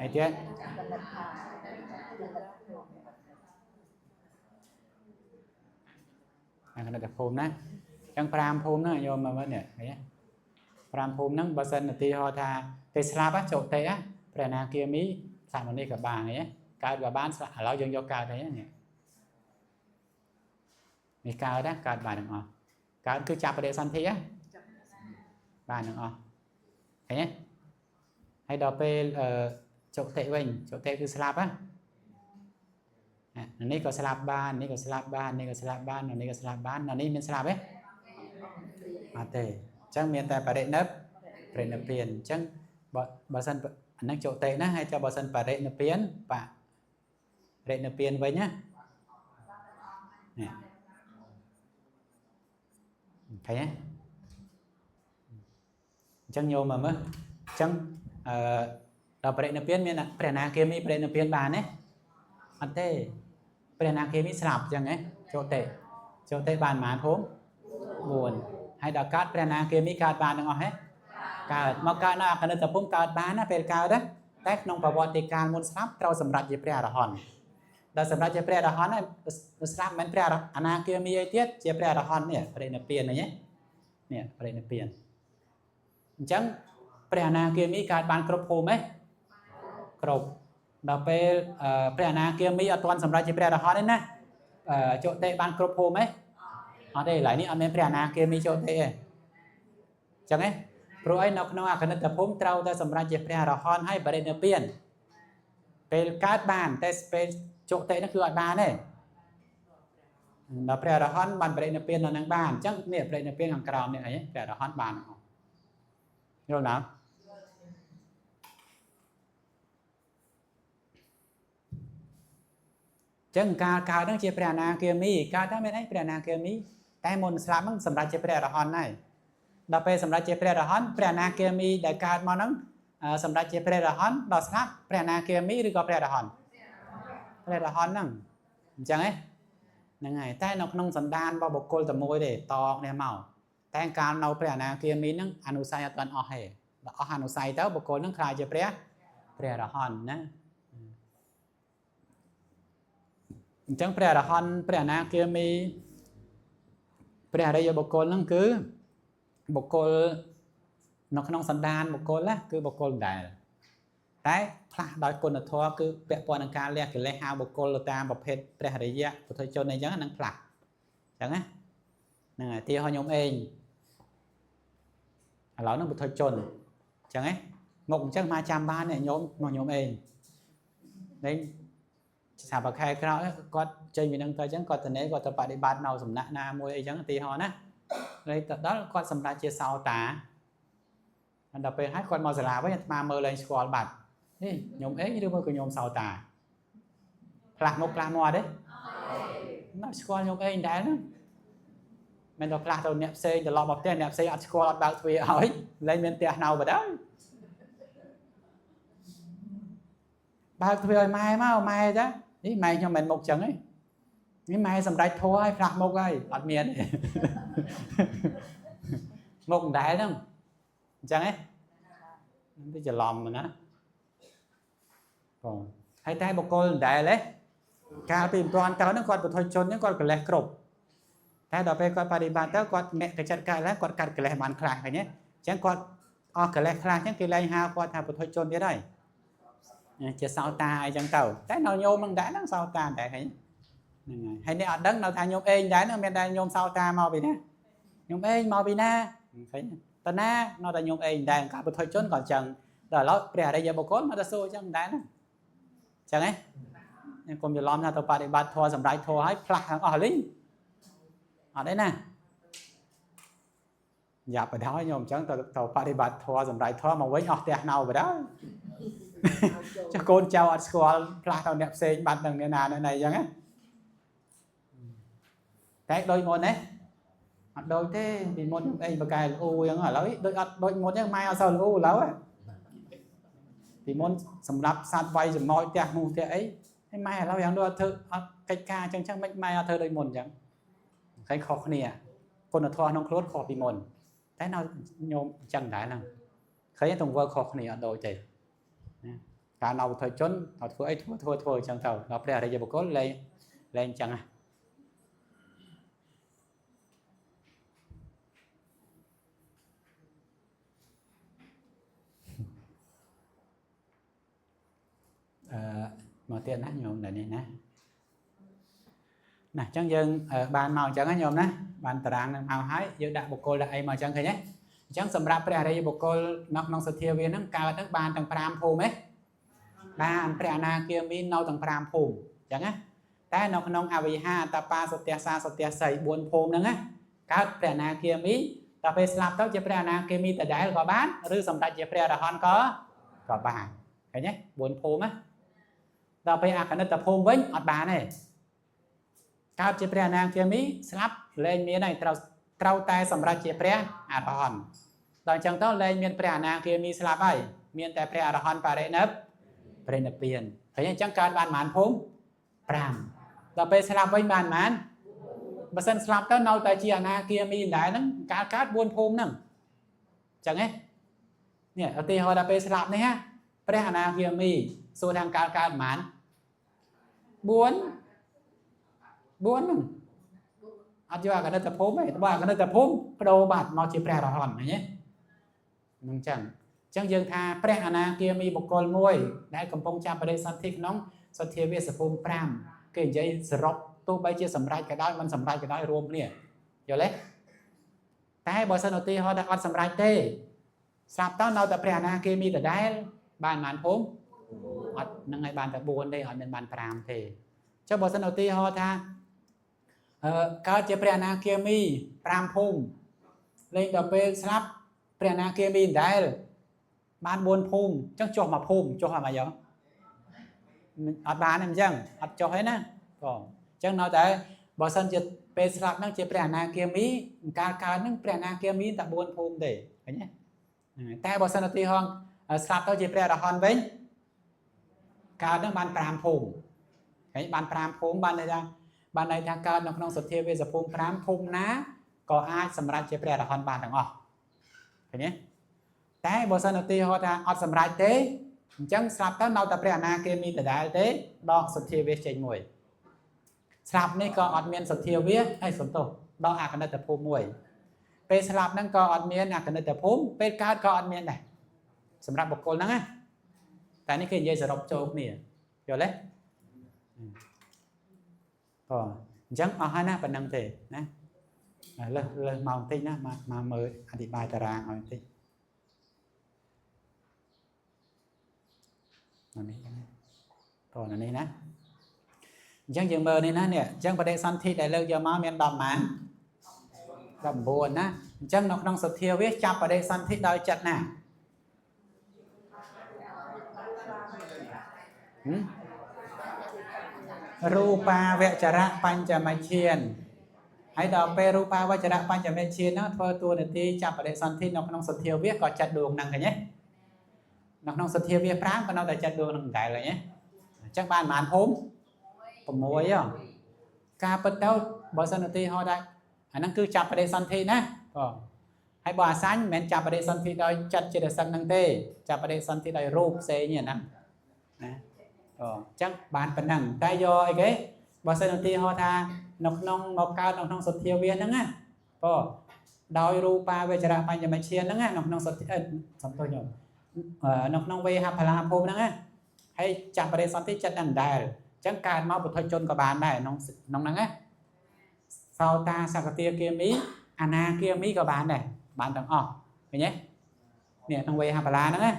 អីទៀតអាកណិតភូមិណាអញ្ចឹង5ភូមិហ្នឹងញោមមើលនេះឃើញទេ5ភូមិហ្នឹងបើសិនឧទាហរណ៍ថាពេលស្លាប់ចុតិព្រះអនាគាមីស្លាប់នេះក៏បានឃើញទេកើតក៏បានស្លាប់ឥឡូវយើងយកកើតហើយនេះនេះកើតណាកើតបានទាំងអស់កើតគឺចាប់បដិសន្ធិបានទាំងអស់ឃើញទេហើយដល់ពេលចុតិវិញចុតិគឺស្លាប់ណានេះក៏ស្លាប់បាននេះក៏ស្លាប់បាននេះក៏ស្លាប់បាននេះក៏ស្លាប់បាននេះមានស្លាប់ទេអត់ទេអញ្ចឹងមានតែបរិនិព្វានអញ្ចឹងបើសិនអាហ្នឹងចុតិណាហើយចុះបើសិនបរិនិព្វានបរិនិព្វានវិញណានេះឃើញទេអញ្ចឹងញោមមើលអញ្ចឹងអឺដល់បរិនិព្វានមានព្រះអនាគាមីបរិនិព្វានបានទេអត់ទេព្រះអនាគាមីស្លាប់អញ្ចឹងហ៎ចុតិចុតិបានប៉ុន្មានភូមិ4ហើយដល់កើតព្រះអនាគាមីកើតបានទាំងអស់ហ៎កើតមកកើតនៅអកណិតភូមិកើតបានណាពេលកើតណាតែក្នុងប្រវត្តិកាលមុនស្លាប់ត្រូវសម្រេចជាព្រះអរហន្តដល់សម្រេចជាព្រះអរហន្តហើយស្លាប់មិនមែនព្រះអនាគាមីអីទៀតជាព្រះអរហន្តនេះបរិនិព្វាននេះនេះបរិនិព្វានអញ្ចឹងព្រះអនាគាមីកើតបានគ្រប់ភូមិទេគ្រប់ដល់ពេលព្រះអនាគាមីអត់ទាន់សម្រេចជាព្រះអរហន្តទេណាចុតិបានគ្រប់ភូមិទេអត់ទេឡើយនេះអត់មានព្រះអនាគាមីចុតិទេអញ្ចឹងទេព្រោះអីនៅក្នុងអកណិតភូមិត្រូវតែសម្រេចជាព្រះអរហន្តហើយបរិនិព្វានពេលកើតបានតែពេលចុតិនោះគឺអត់បានទេដល់ព្រះអរហន្តបានបរិនិព្វាននៅនឹងបានអញ្ចឹងនេះបរិនិព្វានខាងក្រោមនេះអីព្រះអរហន្តបានយល់ណាចឹងកាលកើតហ្នឹងជាព្រះអនាគាមីកើតទៅមានអីព្រះអនាគាមីតែមុនស្លាប់ហ្នឹងសម្រាប់ជាព្រះអរហន្តហើយដល់ពេលសម្រាប់ជាព្រះអរហន្តព្រះអនាគាមីដែលកើតមកហ្នឹងសម្រាប់ជាព្រះអរហន្តដល់ស្លាប់ព្រះអនាគាមីឬក៏ព្រះអរហន្តព្រះអរហន្តហ្នឹងអញ្ចឹងហ៎ហ្នឹងហើយតែនៅក្នុងសន្តានរបស់បុគ្គលតែមួយទេតគ្នាមកតែកាលនៅព្រះអនាគាមីហ្នឹងអនុស័យអត់ទាន់អស់ទេដល់អស់អនុស័យទៅបុគ្គលហ្នឹងក្លាយជាព្រះអរហន្តណាអញ្ចឹងព្រះអរហន្តព្រះអនាគាមីព្រះអរិយបុគ្គលហ្នឹងគឺបុគ្គលនៅក្នុងសន្តានបុគ្គលណាគឺបុគ្គលដែរតែផ្លាស់ដោយគុណធម៌គឺពាក់ព័ន្ធនឹងការលះកិលេសហៅបុគ្គលទៅតាមប្រភេទព្រះអរិយពុទ្ធជនអីចឹងហ្នឹងផ្លាស់អញ្ចឹងណាហ្នឹងហើយទីហោខ្ញុំឯងឥឡូវហ្នឹងពុទ្ធជនអញ្ចឹងហ៎មកអញ្ចឹងមកចាំបាននេះញោមមកញោមឯងនេះសាបខែក្រោយគាត់ចេញពីនឹងទៅអញ្ចឹងគាត់ទៅនេះគាត់ទៅបដិបត្តិនៅសំណាក់ណាមួយអីចឹងទីហោណាហើយទៅដល់គាត់សម្រាប់ជាសោតាដល់ពេលហើយគាត់មកសាលាវិញអាត្មាមើលឡើងស្គាល់បាត់នេះញោមអេងឬមួយក៏ញោមសោតាផ្លាស់មុខផ្លាស់មាត់ទេណាស្គាល់ញោមអេងដែរហ្នឹង មិនទៅផ្លាស់ទៅអ្នកផ្សេងត្រឡប់មកផ្ទះអ្នកផ្សេងអត់ស្គាល់អត់បើកទ្វារឲ្យលែងមានផ្ទះនៅបណ្ដោយបើកទ្វារឲ្យម៉ែមកម៉ែចានេះម៉ែខ្ញុំមិនមុខចឹងទេនេះម៉ែសម្រេចធัวឲ្យផ្លាស់មុខហើយអត់មានទេមុខដដែលហ្នឹងអញ្ចឹងហ៎វាច្រឡំណាបងហើយតែបុគ្គលដដែលហ៎កាលពីមិនទាន់ទៅហ្នឹងគាត់ពុទ្ធជនហ្នឹងគាត់កលេសគ្រប់តែដល់ពេលគាត់បដិបត្តិទៅគាត់មគ្គចិត្តកើតឡើងគាត់កាត់កលេសបានខ្លះឃើញទេអញ្ចឹងគាត់អស់កលេសខ្លះអញ្ចឹងគេលែងហៅគាត់ថាពុទ្ធជនទៀតហើយជាសោតាអីចឹងទៅតែនៅញោមនឹងដែរហ្នឹងសោតាដែរឃើញហ្នឹងហើយហើយអ្នកអត់ដឹងនៅថាញោមអេងដែរហ្នឹងមានតែញោមសោតាមកពីណាញោមអេងមកពីណាឃើញតណានៅតែញោមអេងដែរកាលពុទ្ធជនក៏អញ្ចឹងដល់ឥឡូវព្រះអរិយបុគ្គលមកទៅសួរអញ្ចឹងដែរហ្នឹងអញ្ចឹងហ៎កុំច្រឡំថាទៅបដិបត្តិធម៌សម្រេចធម៌ឲ្យផ្លាស់ទាំងអស់លីងអត់ទេណាយ៉ាប់បដ ாய் ញោមអញ្ចឹងទៅបដិបត្តិធម៌សម្រេចធម៌មកវិញអស់ផ្ទះនៅបដ ாய் ចុះកូនចៅអត់ស្គាល់ផ្លាស់ទៅអ្នកផ្សេងបាត់នឹងអ្នកណាអ្នកណីអញ្ចឹងណាតែដូចមុនណាអត់ដូចទេពីមុនខ្ញុំអីបកែលូអញ្ចឹងឥឡូវដូចអត់ដូចមុនអញ្ចឹងម៉ែអត់សូវលូឥឡូវពីមុនសម្រាប់សត្វវាយចំណោចផ្ទះនោះផ្ទះអីហើយម៉ែឥឡូវយ៉ាងដូចអត់ធ្វើអត់កិច្ចការអញ្ចឹងចឹងមិនម៉ែអត់ធ្វើដូចមុនអញ្ចឹងឃើញខុសគ្នាគុណធម៌ក្នុងខ្លួនខុសពីមុនតែនៅញោមអញ្ចឹងដែរហ្នឹងឃើញទង្វើខុសគ្នាអត់ដូចទេណាកាលនៅពុទ្ធជនដល់ធ្វើអីធ្វើធ្វើធ្វើអញ្ចឹងទៅដល់ព្រះអរិយបុគ្គលលែងលែងអញ្ចឹងណាមកទៀតណាញោមដល់នេះណាណាអញ្ចឹងយើងបានមកអញ្ចឹងណាញោមណាបានតារាងនឹងមកហើយយើងដាក់បុគ្គលដាក់អីមកអញ្ចឹងឃើញទេអញ្ចឹងសម្រាប់ព្រះអរិយបុគ្គលនៅក្នុងសទ្ធាវាហ្នឹងកើតហ្នឹងបានទាំង5ភូមិទេបានព្រះអនាគាមីនៅទាំង5ភូមិអញ្ចឹងណាតែនៅក្នុងអវិហាតបាសទះសាសទះសី4ភូមិហ្នឹងណាកើតព្រះអនាគាមីដល់ពេលស្លាប់ទៅជាព្រះអនាគាមីដដែលក៏បានឬសម្ដេចជាព្រះអរហន្តក៏បានឃើញទេ4ភូមិណាដល់ពេលអកណិតភូមិវិញអត់បានទេកើតជាព្រះអនាគាមីស្លាប់លែងមានហើយត្រូវតែសម្រេចជាព្រះអរហន្តដល់អញ្ចឹងទៅលែងមានព្រះអនាគាមីស្លាប់ហើយមានតែព្រះអរហន្តបរិនិព្វានឃើញអញ្ចឹងកើតបានប៉ុន្មានភូមិ5ដល់ពេលស្លាប់វិញបានប៉ុន្មានបើសិនស្លាប់ទៅនៅតែជាអនាគាមីដែរហ្នឹងកើត4ភូមិហ្នឹងអញ្ចឹងហ៎នេះឧទាហរណ៍ដល់ពេលស្លាប់នេះណាព្រះអនាគាមីសួរថាកើតប៉ុន្មាន4ហ្នឹងអត់យកអកណិតភូមិទេបើអកណិតភូមិបដូរបាត់មកជាព្រះអរហន្តឃើញទេហ្នឹងចឹងអញ្ចឹងយើងថាព្រះអនាគាមីបុគ្គលមួយដែលកំពុងចាប់បដិសន្ធិក្នុងសទ្ធាវាសភូមិ5គេនិយាយសរុបទោះបីជាសម្រេចក៏ដោយមិនសម្រេចក៏ដោយរួមគ្នាយល់ទេតែបើសិនឧទាហរណ៍ថាអត់សម្រេចទេស្រាប់ទៅនៅតែព្រះអនាគាមីដដែលបានប៉ុន្មានភូមិអត់នឹងឲ្យបានតែ4ទេអត់មានបាន5ទេចុះបើសិនឧទាហរណ៍ថាកើតជាព្រះអនាគាមី5ភូមិលេងដល់ពេលស្លាប់ព្រះអនាគាមីដែលបាន4ភូមិអញ្ចឹងចុះមួយភូមិចុះអាម៉េចយ៉ាងអត់បានទេអញ្ចឹងអត់ចុះទេណាបងអញ្ចឹងនៅតែបើសិនជាពេលស្លាប់ហ្នឹងជាព្រះអនាគាមីកាលកើតហ្នឹងព្រះអនាគាមីតែ4ភូមិទេឃើញទេតែបើសិនឧទាហរណ៍ស្លាប់ទៅជាព្រះអរហន្តវិញកើតហ្នឹងបាន5ភូមិឃើញបាន5ភូមិបានន័យថាកើតនៅក្នុងសទ្ធាវេសភូមិ5ភូមិណាក៏អាចសម្រេចជាព្រះអរហន្តបានទាំងអស់ឃើញទេតែបើសិនឧទាហរណ៍ថាអត់សម្រេចទេអញ្ចឹងស្លាប់ទៅនៅតែព្រះអនាគាមីដដែលទេដកសទ្ធាវេសចេញមួយស្លាប់នេះក៏អត់មានសទ្ធាវេសហើយសន្តោសដកអកណិតភូមិមួយពេលស្លាប់ហ្នឹងក៏អត់មានអកណិតភូមិពេលកើតក៏អត់មានដែរសម្រាប់បុគ្គលហ្នឹងណាតែនេះគេនិយាយសរុបចូលគ្នាយល់ទេបងអញ្ចឹងអស់ហើយណាប៉ុណ្្នឹងទេណាលើសមកបន្តិចណាមកមើលអធិប្បាយតារាងឲ្យបន្តិចនេះតោះនេះណាអញ្ចឹងយើងមើលនេះណានេះអញ្ចឹងបដិសន្ធិដែលលើកយកមកមាន10ម៉ាន19ណាអញ្ចឹងនៅក្នុងសទ្ធាវាចាប់បដិសន្ធិដោយចិត្តណារូបាវចរៈបញ្ចមឈាន ហើយដល់ពេលរូបាវចរៈបញ្ចមេឈានហ្នឹងធ្វើតួនាទីចាប់បដិសន្ធិនៅក្នុងសទ្ធាវាសក៏ចិត្តដួងហ្នឹងឃើញទេនៅក្នុងសទ្ធាវាស5ក៏នៅតែចិត្តដួងហ្នឹងដែរឃើញទេអញ្ចឹងបានប៉ុន្មានភូមិ6ហ៎ការពិតទៅបើសិនឧទាហរណ៍ថាអាហ្នឹងគឺចាប់បដិសន្ធិណាបងហើយបើអាសាញ់មិនមែនចាប់បដិសន្ធិដោយចិត្តចេតសិកហ្នឹងទេចាប់បដិសន្ធិដោយរូបផ្សេងទេណាណាបងអញ្ចឹងបានប៉ុណ្ណឹងតែយកអីគេបើសិនឧទាហរណ៍ថានៅក្នុងមកកើតនៅក្នុងសទ្ធាវាសហ្នឹងណាបងដោយរូបាវចរៈបញ្ចមឈានហ្នឹងណានៅក្នុងសទ្ធាសំទោសញោមនៅក្នុងវេហផលាភូមិហ្នឹងណាហើយចាប់បដិសន្ធិចិត្តហ្នឹងដែរអញ្ចឹងកើតមកពុទ្ធជនក៏បានដែរក្នុងក្នុងហ្នឹងណាសោតាសកតាគាមីអនាគាមីក៏បានដែរបានទាំងអស់ឃើញទេនេះក្នុងវេហផលាហ្នឹងណា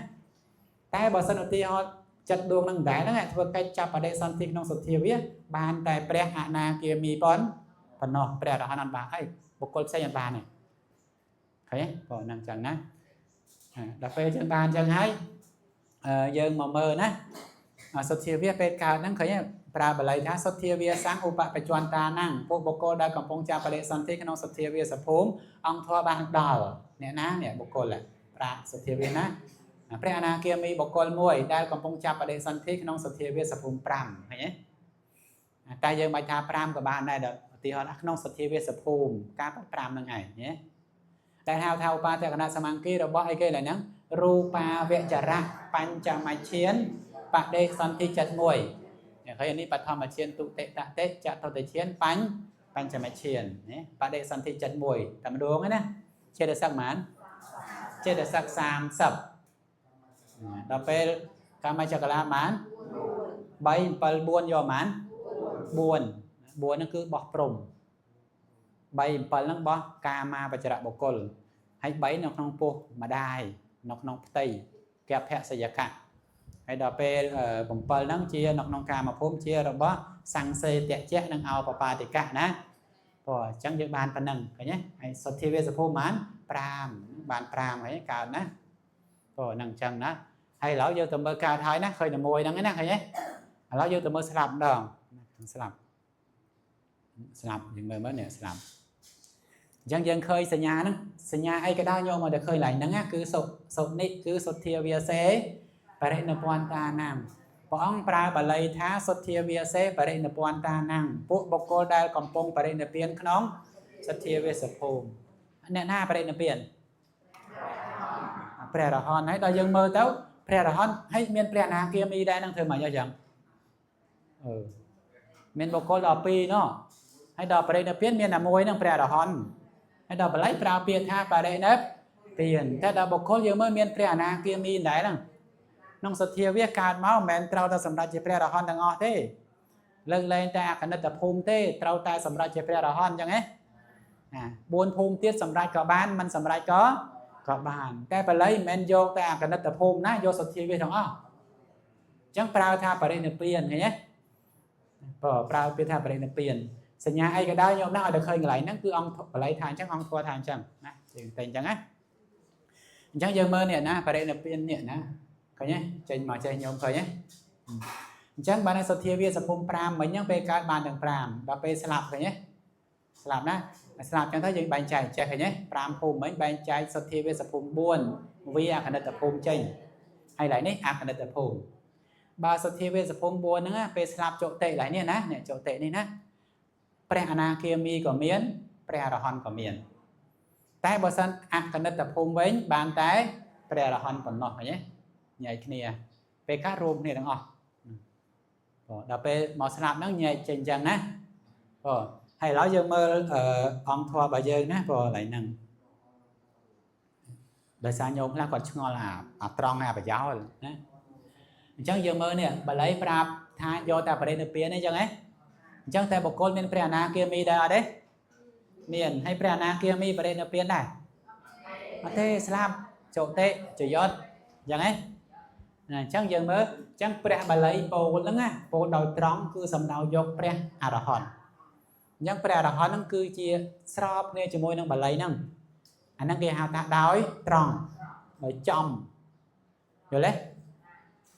តែបើសិនឧទាហរណ៍ចិត្តដួងនឹងដែរហ្នឹងធ្វើកិច្ចចាប់បដិសន្ធិក្នុងសទ្ធាវាបានតែព្រះអនាគាមីប៉ុណ្ណោះព្រះអរហន្តអត់បានអីបុគ្គលផ្សេងអត់បានទេឃើញទេបងហ្នឹងចឹងណាដល់ពេលចឹងបានចឹងហើយយើងមកមើលណាសទ្ធាវាពេលកើតហ្នឹងឃើញប្រើបាលីថាសទ្ធាវាសੰឧបបច្ចន្តានំពួកបុគ្គលដែលកំពុងចាប់បដិសន្ធិក្នុងសទ្ធាវាសភូមិអង្គធម៌បានដល់អ្នកណាអ្នកបុគ្គលប្រាសទ្ធាវាណាព្រះអនាគាមីបុគ្គលមួយដែលកំពុងចាប់បដិសន្ធិក្នុងសទ្ធាវាសភូមិ5ឃើញទេតែយើងបាច់ថា5ក៏បានដែរដល់ឧទាហរណ៍ក្នុងសទ្ធាវាសភូមិការ5ហ្នឹងឯងណាដែលហៅថាឧបាតកណសមាង្គីរបស់អីគេឡើយហ្នឹងរូបាវចរៈបញ្ចមឈានបដិសន្ធិចិត្តមួយឃើញនេះបឋមឈានទុតិតតិចតុតិឈានបញ្ចមឈានណាបដិសន្ធិចិត្តមួយតែម្ដងណាចេតសិកប៉ុន្មានចេតសិក30ដល់ពេលកម្មចកលាបាន3 7 4យកបាន4 4ហ្នឹងគឺបោះព្រំ3 7ហ្នឹងបោះកាមាវចរៈបុគ្គលហើយ3នៅក្នុងពោះម្ដាយនៅក្នុងផ្ទៃកភសយកៈហើយដល់ពេល7ហ្នឹងជានៅក្នុងកាមភូមិជារបស់សង្សេតជៈនិងអោបបាទិកៈណាព្រោះអញ្ចឹងយើងបានប៉ុណ្ណឹងឃើញទេហើយសទ្ធាវាសភូមិបាន5បាន5ហើយកើតណាព្រោះហ្នឹងអញ្ចឹងណាហើយឥឡូវយើងទៅមើលកើតហើយណាឃើញតែមួយហ្នឹងណាឃើញទេឥឡូវយើងទៅមើលស្លាប់ម្ដងស្លាប់ស្លាប់យើងមើលមើលនេះស្លាប់អញ្ចឹងយើងឃើញសញ្ញាហ្នឹងសញ្ញាអីក៏ដោយញោមមកតែឃើញឡើងហ្នឹងណាគឺសុនិគឺសុទ្ធាវាសេបរិនិព្វានតាណាំព្រះអង្គប្រើបាលីថាសុទ្ធាវាសេបរិនិព្វានតាណាំពួកបុគ្គលដែលកំពុងបរិនិព្វានក្នុងសុទ្ធាវាសភូមិអ្នកណាបរិនិព្វានព្រះអរហន្តហើយដល់យើងមើលទៅព្រះអរហន្តហើយមានព្រះអនាគាមីដែរនឹងធ្វើមកយ៉ាងមានបុគ្គលដល់2ណោះហើយដល់បរិនិព្វានមានតែមួយនឹងព្រះអរហន្តហើយដល់បល័យប្រើពាក្យថាបរិនិព្វានតែដល់បុគ្គលយើងមើលមានព្រះអនាគាមីដែរហ្នឹងក្នុងសទ្ធាវាកើតមកមិនមែនត្រូវតែសម្រេចជាព្រះអរហន្តទាំងអស់ទេលើកលែងតែអកណិតភូមិទេត្រូវតែសម្រេចជាព្រះអរហន្តអញ្ចឹងណា4ភូមិទៀតសម្រេចក៏បានមិនសម្រេចក៏បានតែបល័យមិនមែនយកតែអកណិតភូមិណាយកសទ្ធាវាទាំងអស់អញ្ចឹងប្រើថាបរិនិព្វានឃើញទេបើប្រើពាក្យថាបរិនិព្វានសញ្ញាអីក៏ដោយញោមណាឲ្យតែឃើញកន្លែងហ្នឹងគឺអង្គបល័យថាអញ្ចឹងអង្គធម៌ថាអញ្ចឹងណាយើងតែអញ្ចឹងណាអញ្ចឹងយើងមើលនេះណាបរិនិព្វាននេះណាឃើញទេចេញមកចេះញោមឃើញទេអញ្ចឹងបានសទ្ធាវាសភូមិ5មិញហ្នឹងពេលកើតបានទាំង5ដល់ពេលស្លាប់ឃើញទេស្លាប់ណាស្លាប់ចឹងទៅយើងបែងចែកចេះឃើញទេ5ភូមិមិញបែងចែកសទ្ធាវាសភូមិ4វាអកណិតភូមិចេញហើយឡើយនេះអកណិតភូមិបើសទ្ធាវាសភូមិ4ហ្នឹងពេលស្លាប់ចុតិឡើយនេះណាអ្នកចុតិនេះណាព្រះអនាគាមីក៏មានព្រះអរហន្តក៏មានតែបើសិនអកណិតភូមិវិញបានតែព្រះអរហន្តប៉ុណ្ណោះឃើញទេញែកគ្នាពេលកើតរួមគ្នាទាំងអស់ដល់ពេលមកស្លាប់ហ្នឹងញែកចេញចឹងណាបងហើយឥឡូវយើងមើលអង្គធម៌របស់យើងណាបងកន្លែងហ្នឹងដោយសារញោមខ្លះគាត់ឆ្ងល់អាត្រង់អាប្រយោលណាអញ្ចឹងយើងមើលនេះបាលីប្រាប់ថាយកតែបរិនិព្វាននេះចឹងហ៎អញ្ចឹងតែបុគ្គលមានព្រះអនាគាមីដែរអត់ទេមានហើយព្រះអនាគាមីបរិនិព្វានដែរអត់ទេស្លាប់ចុតិចយុត្តអញ្ចឹងហ៎អញ្ចឹងយើងមើលអញ្ចឹងព្រះបាលីពោលហ្នឹងណាពោលដោយត្រង់គឺសំដៅយកព្រះអរហន្តអញ្ចឹងព្រះអរហន្តហ្នឹងគឺជាស្របគ្នាជាមួយនឹងបាលីហ្នឹងអាហ្នឹងគេហៅថាដោយត្រង់ដោយចំយល់ទេ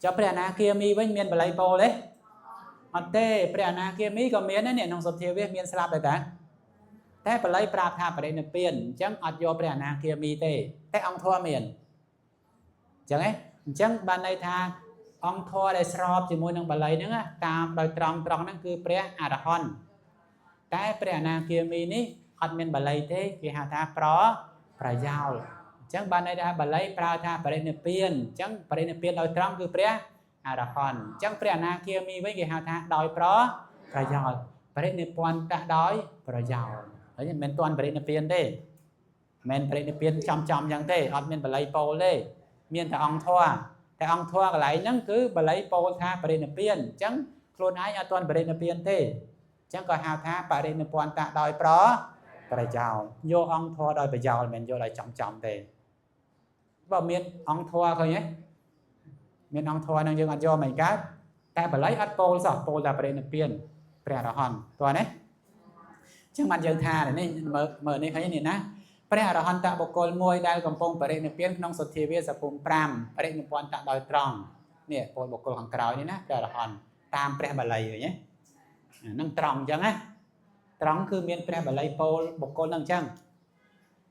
ចុះព្រះអនាគាមីវិញមានបាលីពោលទេអត់ទេព្រះអនាគាមីក៏មានដែរនេះក្នុងសទ្ធាវាមានស្លាប់ដែរតា តែបាលីប្រាប់ថាបរិនិព្វានអញ្ចឹងអត់យកព្រះអនាគាមីទេតែអង្គធម៌មានអញ្ចឹងហ៎អញ្ចឹងបានន័យថាអង្គធម៌ដែលស្របជាមួយនឹងបាលីហ្នឹងតាមដោយត្រង់ត្រង់ហ្នឹងគឺព្រះអរហន្តតែព្រះអនាគាមីនេះអត់មានបាលីទេគេហៅថាប្រយោលអញ្ចឹងបានន័យថាបាលីប្រើថាបរិនិព្វានអញ្ចឹងបរិនិព្វានដោយត្រង់គឺព្រះអរហន្តអញ្ចឹងព្រះអនាគាមីវិញគេហៅថាដោយប្រយោលបរិនិព្វានតដោយប្រយោលហើយមិនមែនទាន់បរិនិព្វានទេមិនមែនបរិនិព្វានចំចំអញ្ចឹងទេអត់មានបាលីពោលទេមានតែអង្គធម៌តែអង្គធម៌កន្លែងហ្នឹងគឺបាលីពោលថាបរិនិព្វានអញ្ចឹងខ្លួនឯងអត់ទាន់បរិនិព្វានទេអញ្ចឹងក៏ហៅថាបរិនិព្វានតដោយប្រយោលយកអង្គធម៌ដោយប្រយោលមិនមែនយកដោយចំចំទេបើមានអង្គធម៌ឃើញទេមានអង្គធម៌ហ្នឹងយើងអត់យកមិនកើតតែបាលីអត់ពោលសោះពោលតែបរិនិព្វានព្រះអរហន្តតោះណាអញ្ចឹងបានយើងថានេះមើលនេះឃើញនេះណាព្រះអរហន្តបុគ្គលមួយដែលកំពុងបរិនិព្វានក្នុងសុទ្ធាវាសភូមិ5បរិនិព្វានតដោយត្រង់នេះពលបុគ្គលខាងក្រោយនេះណាព្រះអរហន្តតាមព្រះបាលីឃើញទេហ្នឹងត្រង់អញ្ចឹងណាត្រង់គឺមានព្រះបាលីពោលបុគ្គលហ្នឹងអញ្ចឹង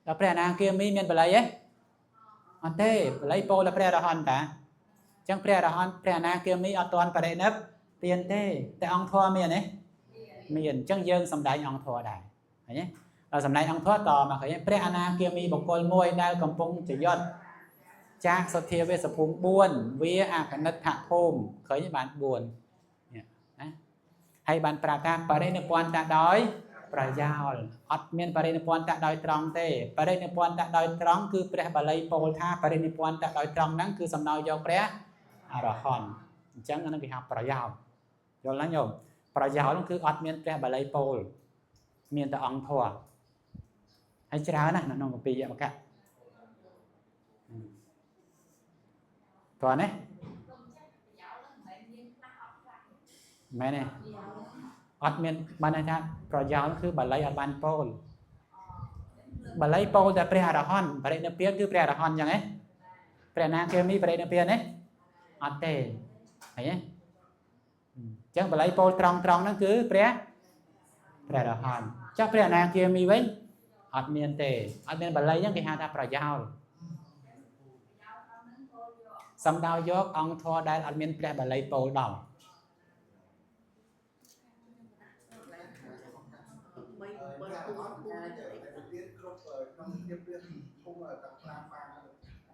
ដល់ព្រះអនាគាមីមានបាលីទេអត់ទេបាលីពោលដល់ព្រះអរហន្តតាអញ្ចឹងព្រះអរហន្តព្រះអនាគាមីអត់ទាន់បរិនិព្វានទេតែអង្គធម៌មានទេមានអញ្ចឹងយើងសំដែងអង្គធម៌ដែរឃើញទេដល់សំដែងអង្គធម៌តមកឃើញព្រះអនាគាមីបុគ្គលមួយដែលកំពុងចយុទ្ធចាកសុទ្ធាវាសភូមិ4វាអកនិដ្ឋភូមិឃើញបាន4នេះណាហើយបានប្រាប់ថាបរិនិព្វានតដោយប្រយោលអត់មានបរិនិព្វានតដោយត្រង់ទេបរិនិព្វានតដោយត្រង់គឺព្រះបាលីពោលថាបរិនិព្វានតដោយត្រង់ហ្នឹងគឺសំដៅយកព្រះអរហន្តអញ្ចឹងអាហ្នឹងគេហៅប្រយោលយល់ណាញោមប្រយោលគឺអត់មានព្រះបាលីពោលមានតែអង្គធម៌ហើយច្រើនណាស់នៅក្នុងគម្ពីរយមកៈតោះណាមែនទេអត់មានបានន័យថាប្រយោលគឺបាលីអត់បានពោលបាលីពោលតែព្រះអរហន្តបរិនិព្វានគឺព្រះអរហន្តអញ្ចឹងហ៎ព្រះអនាគាមីបរិនិព្វានទេអត់ទេឃើញទេអញ្ចឹងបាលីពោលត្រង់ត្រង់ហ្នឹងគឺព្រះអរហន្តចុះព្រះអនាគាមីវិញអត់មានទេអត់មានបាលីហ្នឹងគេហៅថាប្រយោលសំដៅយកអង្គធម៌ដែលអត់មានព្រះបាលីពោលដល់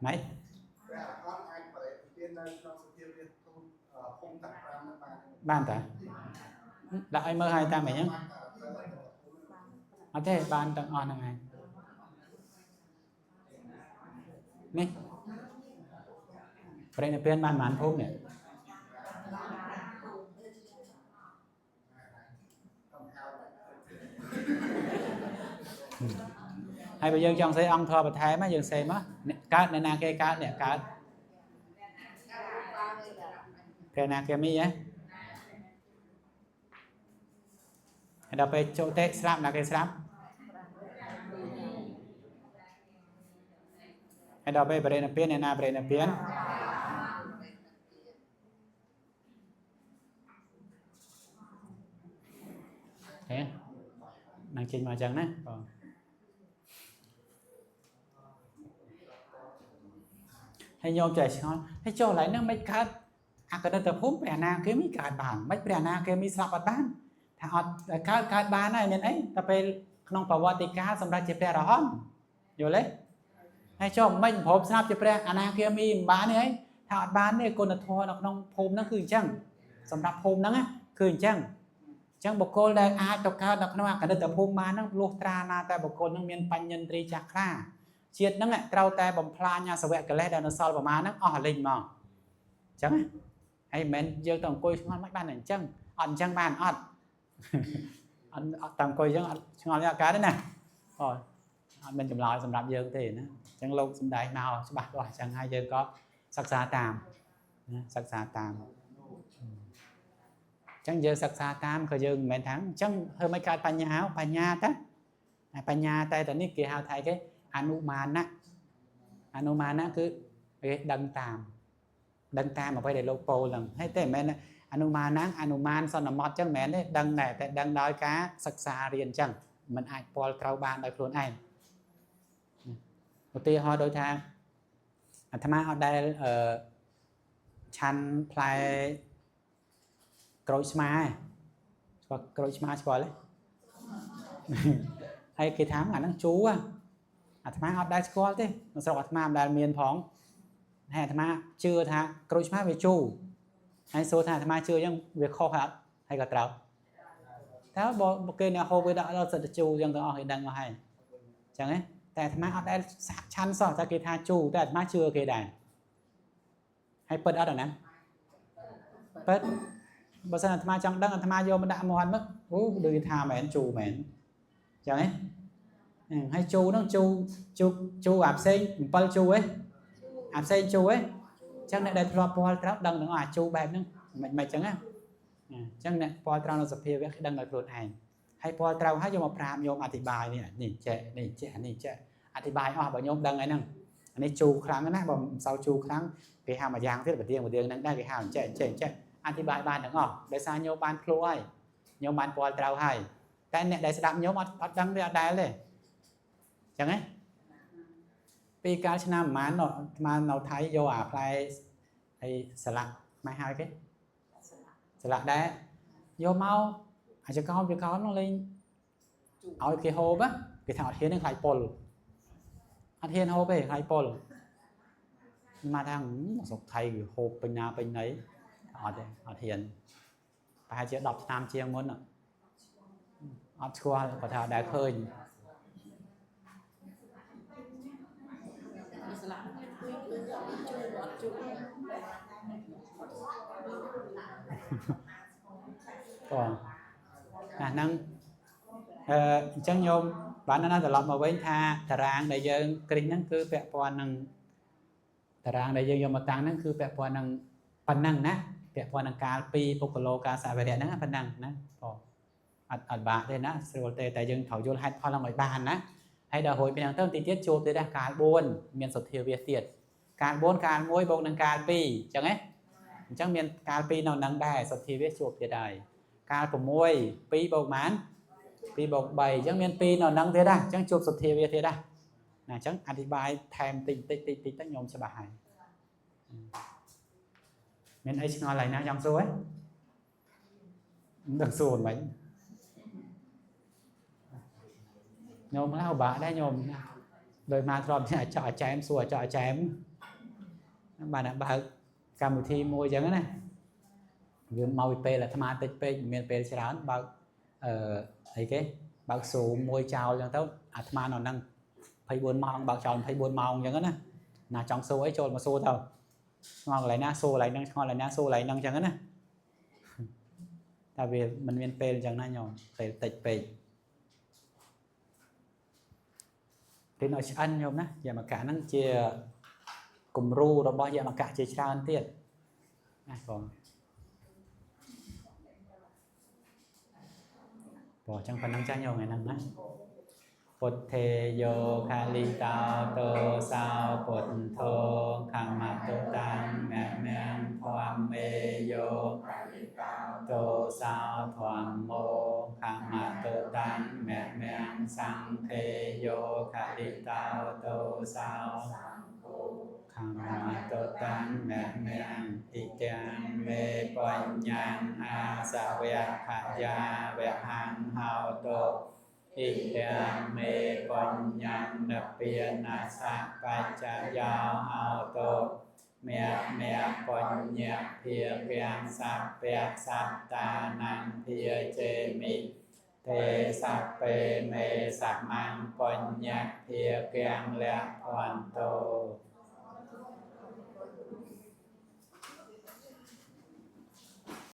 ម៉េច ព្រះអរហន្តអាចបរិនិព្វាននៅក្នុងសុទ្ធាវាភូមិទាំង5ហ្នឹងបានតាដាក់ឲ្យមើលឲ្យតាមអីហ្នឹងអត់ទេបានទាំងអស់ហ្នឹងឯងនេះបរិនិព្វានបានប៉ុន្មានភូមិនេះហើយបើយើងចង់សេអង្គធម៌បន្ថែមយើងសេមកអ្នកកើតអ្នកណាគេកើតអ្នកកើតព្រះអនាគាមីហ៎ហើយដល់ពេលចូលទេស្លាប់ណាគេស្លាប់ហើយដល់ពេលបរិនិព្វានអ្នកណាបរិនិព្វានហេនឹងចេញមកអញ្ចឹងណាបងហើយញោមចេះឆ្ងល់ហើយចុះឡើយហ្នឹងមិនកើតអកនិដ្ឋភូមិព្រះអនាគាមីកើតបានមិនព្រះអនាគាមីស្លាប់អត់បានថាអត់កើតកើតបានហើយមានអីតែពេលក្នុងប្រវត្តិកាលសម្រាប់ជាព្រះអរហន្តយល់ទេហើយចុះមិនព្រមស្លាប់ជាព្រះអនាគាមីមិនបានទេអីថាអត់បានទេគុណធម៌នៅក្នុងភូមិហ្នឹងគឺអញ្ចឹងសម្រាប់ភូមិហ្នឹងគឺអញ្ចឹងអញ្ចឹងបុគ្គលដែលអាចទៅកើតនៅក្នុងអកនិដ្ឋភូមិបានហ្នឹងលុះត្រាណាតែបុគ្គលហ្នឹងមានបញ្ញិន្ទ្រីចាស់ខ្លាជាតិហ្នឹងត្រូវតែបំផ្លាញអសវៈកិលេសដែលនៅសល់ប្រមាណហ្នឹងអស់លេងមកអញ្ចឹងហើយមិនមែនយើងទៅអង្គុយឆ្ងល់មិនបានអញ្ចឹងអត់អញ្ចឹងបានអត់អត់អត់តាមអង្គុយអញ្ចឹងអត់ឆ្ងល់ទេអត់កើតទេណាអូអត់មានចម្លើយសម្រាប់យើងទេណាអញ្ចឹងលោកសំដែងមកច្បាស់លាស់អញ្ចឹងហើយយើងក៏សិក្សាតាមណាសិក្សាតាមអញ្ចឹងយើងសិក្សាតាមក៏យើងមិនមែនថាអញ្ចឹងធ្វើមិនកើតបញ្ញាបញ្ញាតាបញ្ញាតែតនេះគេហៅថាអីគេអនុមានៈអនុមានៈគឺគេដឹងតាមអ្វីដែលលោកពោលហ្នឹងហើយទេមិនមែនអនុមានៈអនុមានសន្មតចឹងមិនមែនទេដឹងដែរតែដឹងដោយការសិក្សារៀនចឹង มันអាចពាល់ត្រូវបានដោយខ្លួនឯងឧទាហរណ៍ដូចថាអាត្មាអត់ដែលអឺឆាន់ផ្លែក្រូចឆ្មាស្គាល់ក្រូចឆ្មាស្គាល់ទេហើយគេថាអាហ្នឹងជូរអាត្មាអត់ដែលស្គាល់ទេនៅស្រុកអាត្មាមិនដែលមានផងហើយអាត្មាជឿថាក្រូចឆ្មាវាជូរហើយសួរថាអាត្មាជឿអញ្ចឹងវាខុសអត់ហើយក៏ត្រូវតើបើគេអ្នកហូបវាដាក់ដល់សិតជូរអញ្ចឹងទាំងអស់គេដឹងអស់ហើយអញ្ចឹងហ៎តែអាត្មាអត់ដែលឆាន់សោះតែគេថាជូរតែអាត្មាជឿគេដែរហើយពិតអត់អាហ្នឹងពិតបើសិនអាត្មាចង់ដឹងអាត្មាយកមកដាក់មាត់មកអូដូចគេថាមែនជូរមែនអញ្ចឹងហ៎ហើយជូរហ្នឹងជូរជូរជូរអាផ្សេង7ជូរហ៎អាផ្សេងជូរហ៎អញ្ចឹងអ្នកដែលធ្លាប់ពាល់ត្រូវដឹងទាំងអស់អាជូរបែបហ្នឹងមិនមិនអញ្ចឹងណាអញ្ចឹងអ្នកពាល់ត្រូវនៅសភាវៈគេដឹងដោយខ្លួនឯងហើយពាល់ត្រូវហើយយកមកប្រាប់ញោមអធិប្បាយនេះនេះចេះនេះចេះនេះចេះអធិប្បាយអស់បើញោមដឹងហើយហ្នឹងអានេះជូរខ្លាំងណាស់បើមិនសូវជូរខ្លាំងគេហៅមួយយ៉ាងទៀតប្រទៀងប្រទៀងហ្នឹងដែរគេហៅអញ្ចេះអញ្ចេះអញ្ចេះអធិប្បាយបានទាំងអស់ដោយសារញោមបានភ្លួហើយញោមបានពាល់ត្រូវហើយតែអ្នកដែលស្ដាប់ញោមអត់អត់ដឹងទេអត់ដែលទេអញ្ចឹងណាពីកាលឆ្នាំប្រហែលអាត្មានៅថៃយកអាផ្លែអីស្លាក់ម៉ែហៅគេស្លាក់ដែរយកមកអាចកោវាកោនោះលេងឲ្យគេហូបគេថាអត់ហ៊ាននឹងខ្លាចពុលអត់ហ៊ានហូបទេខ្លាចពុលមកថាស្រុកថៃគេហូបពេញណាពេញណីអត់ទេអត់ហ៊ានប្រហែលជា10ឆ្នាំជាងមុនអត់ស្គាល់គាត់ថាដែលឃើញបងអាហ្នឹងអញ្ចឹងញោមបានណាត្រឡប់មកវិញថាតារាងដែលយើងគ្រិះហ្នឹងគឺពាក់ព័ន្ធនឹងតារាងដែលយើងយកមកតាំងហ្នឹងគឺពាក់ព័ន្ធនឹងប៉ុណ្ណឹងណាពាក់ព័ន្ធនឹងកាល2បុគ្គលកាសវរៈហ្នឹងប៉ុណ្ណឹងណាបងអត់អត់បាក់ទេណាស្រួលទេតែយើងត្រូវយល់ហេតុផលហ្នឹងឲ្យបានណាហើយដល់រួចពីហ្នឹងទៅទីទៀតជួបទៀតដែរកាល4មានសុធាវាសទៀតកាល4កាល1បូកនឹងកាល2អញ្ចឹងណាអញ្ចឹងមានកាល2នៅហ្នឹងដែរសុធាវាសជួបទៀតហើយកាល6 2បូកប៉ុន្មាន2បូក3អញ្ចឹងមាន2នៅហ្នឹងទៀតដែរអញ្ចឹងជួបសុធាវាសទៀតដែរណាអញ្ចឹងអធិប្បាយថែមតិចតិចតិចតិចទៅញោមច្បាស់ហើយមានអីឆ្ងល់ហើយណាចង់សួរហ៎មិនដឹងសួរមិនញោមខ្លះពិបាកដែរញោមណាដោយមកធ្លាប់អាចចោះអាចែមសួរអាចចោះអាចែមបានតែបើកកម្មវិធីមួយអញ្ចឹងណាវាមកពីពេលអាត្មាតិចពេកមានពេលច្រើនបើកអីគេបើក Zoom មួយចោលអញ្ចឹងទៅអាត្មានៅហ្នឹង24ម៉ោងបើកចោល24ម៉ោងអញ្ចឹងណាណាចង់សួរអីចូលមកសួរទៅឆ្ងល់កន្លែងណាសួរកន្លែងហ្នឹងឆ្ងល់កន្លែងណាសួរកន្លែងហ្នឹងអញ្ចឹងណាតែវាមិនមានពេលអញ្ចឹងណាញោមពេលតិចពេករៀនឲ្យឆ្អិនញោមណាយមកៈហ្នឹងជាគំរូរបស់យមកៈជាច្រើនទៀតណាបងបងអញ្ចឹងប៉ុណ្ណឹងចាស់ញោមថ្ងៃហ្នឹងណាពុទ្ធេយោខាលិតោតោសោពុទ្ធោខមតុតាំងមមំធម្មេយោតោសោធម្មោខមតុតាំងមមំសង្ឃេយោខាលិតោតោសោខមតុតាំងមមំអិទាំងមេបញ្ញੰអាសវៈខយាវហੰហោតុអិទាំងមេបញ្ញੰនពានសៈបច្ចយោហោតុមមបញ្ញភាគាំសពៈសត្តានំភាចេមិទេសពេមេសមੰបញ្ញភាគាំលៈភន្តុ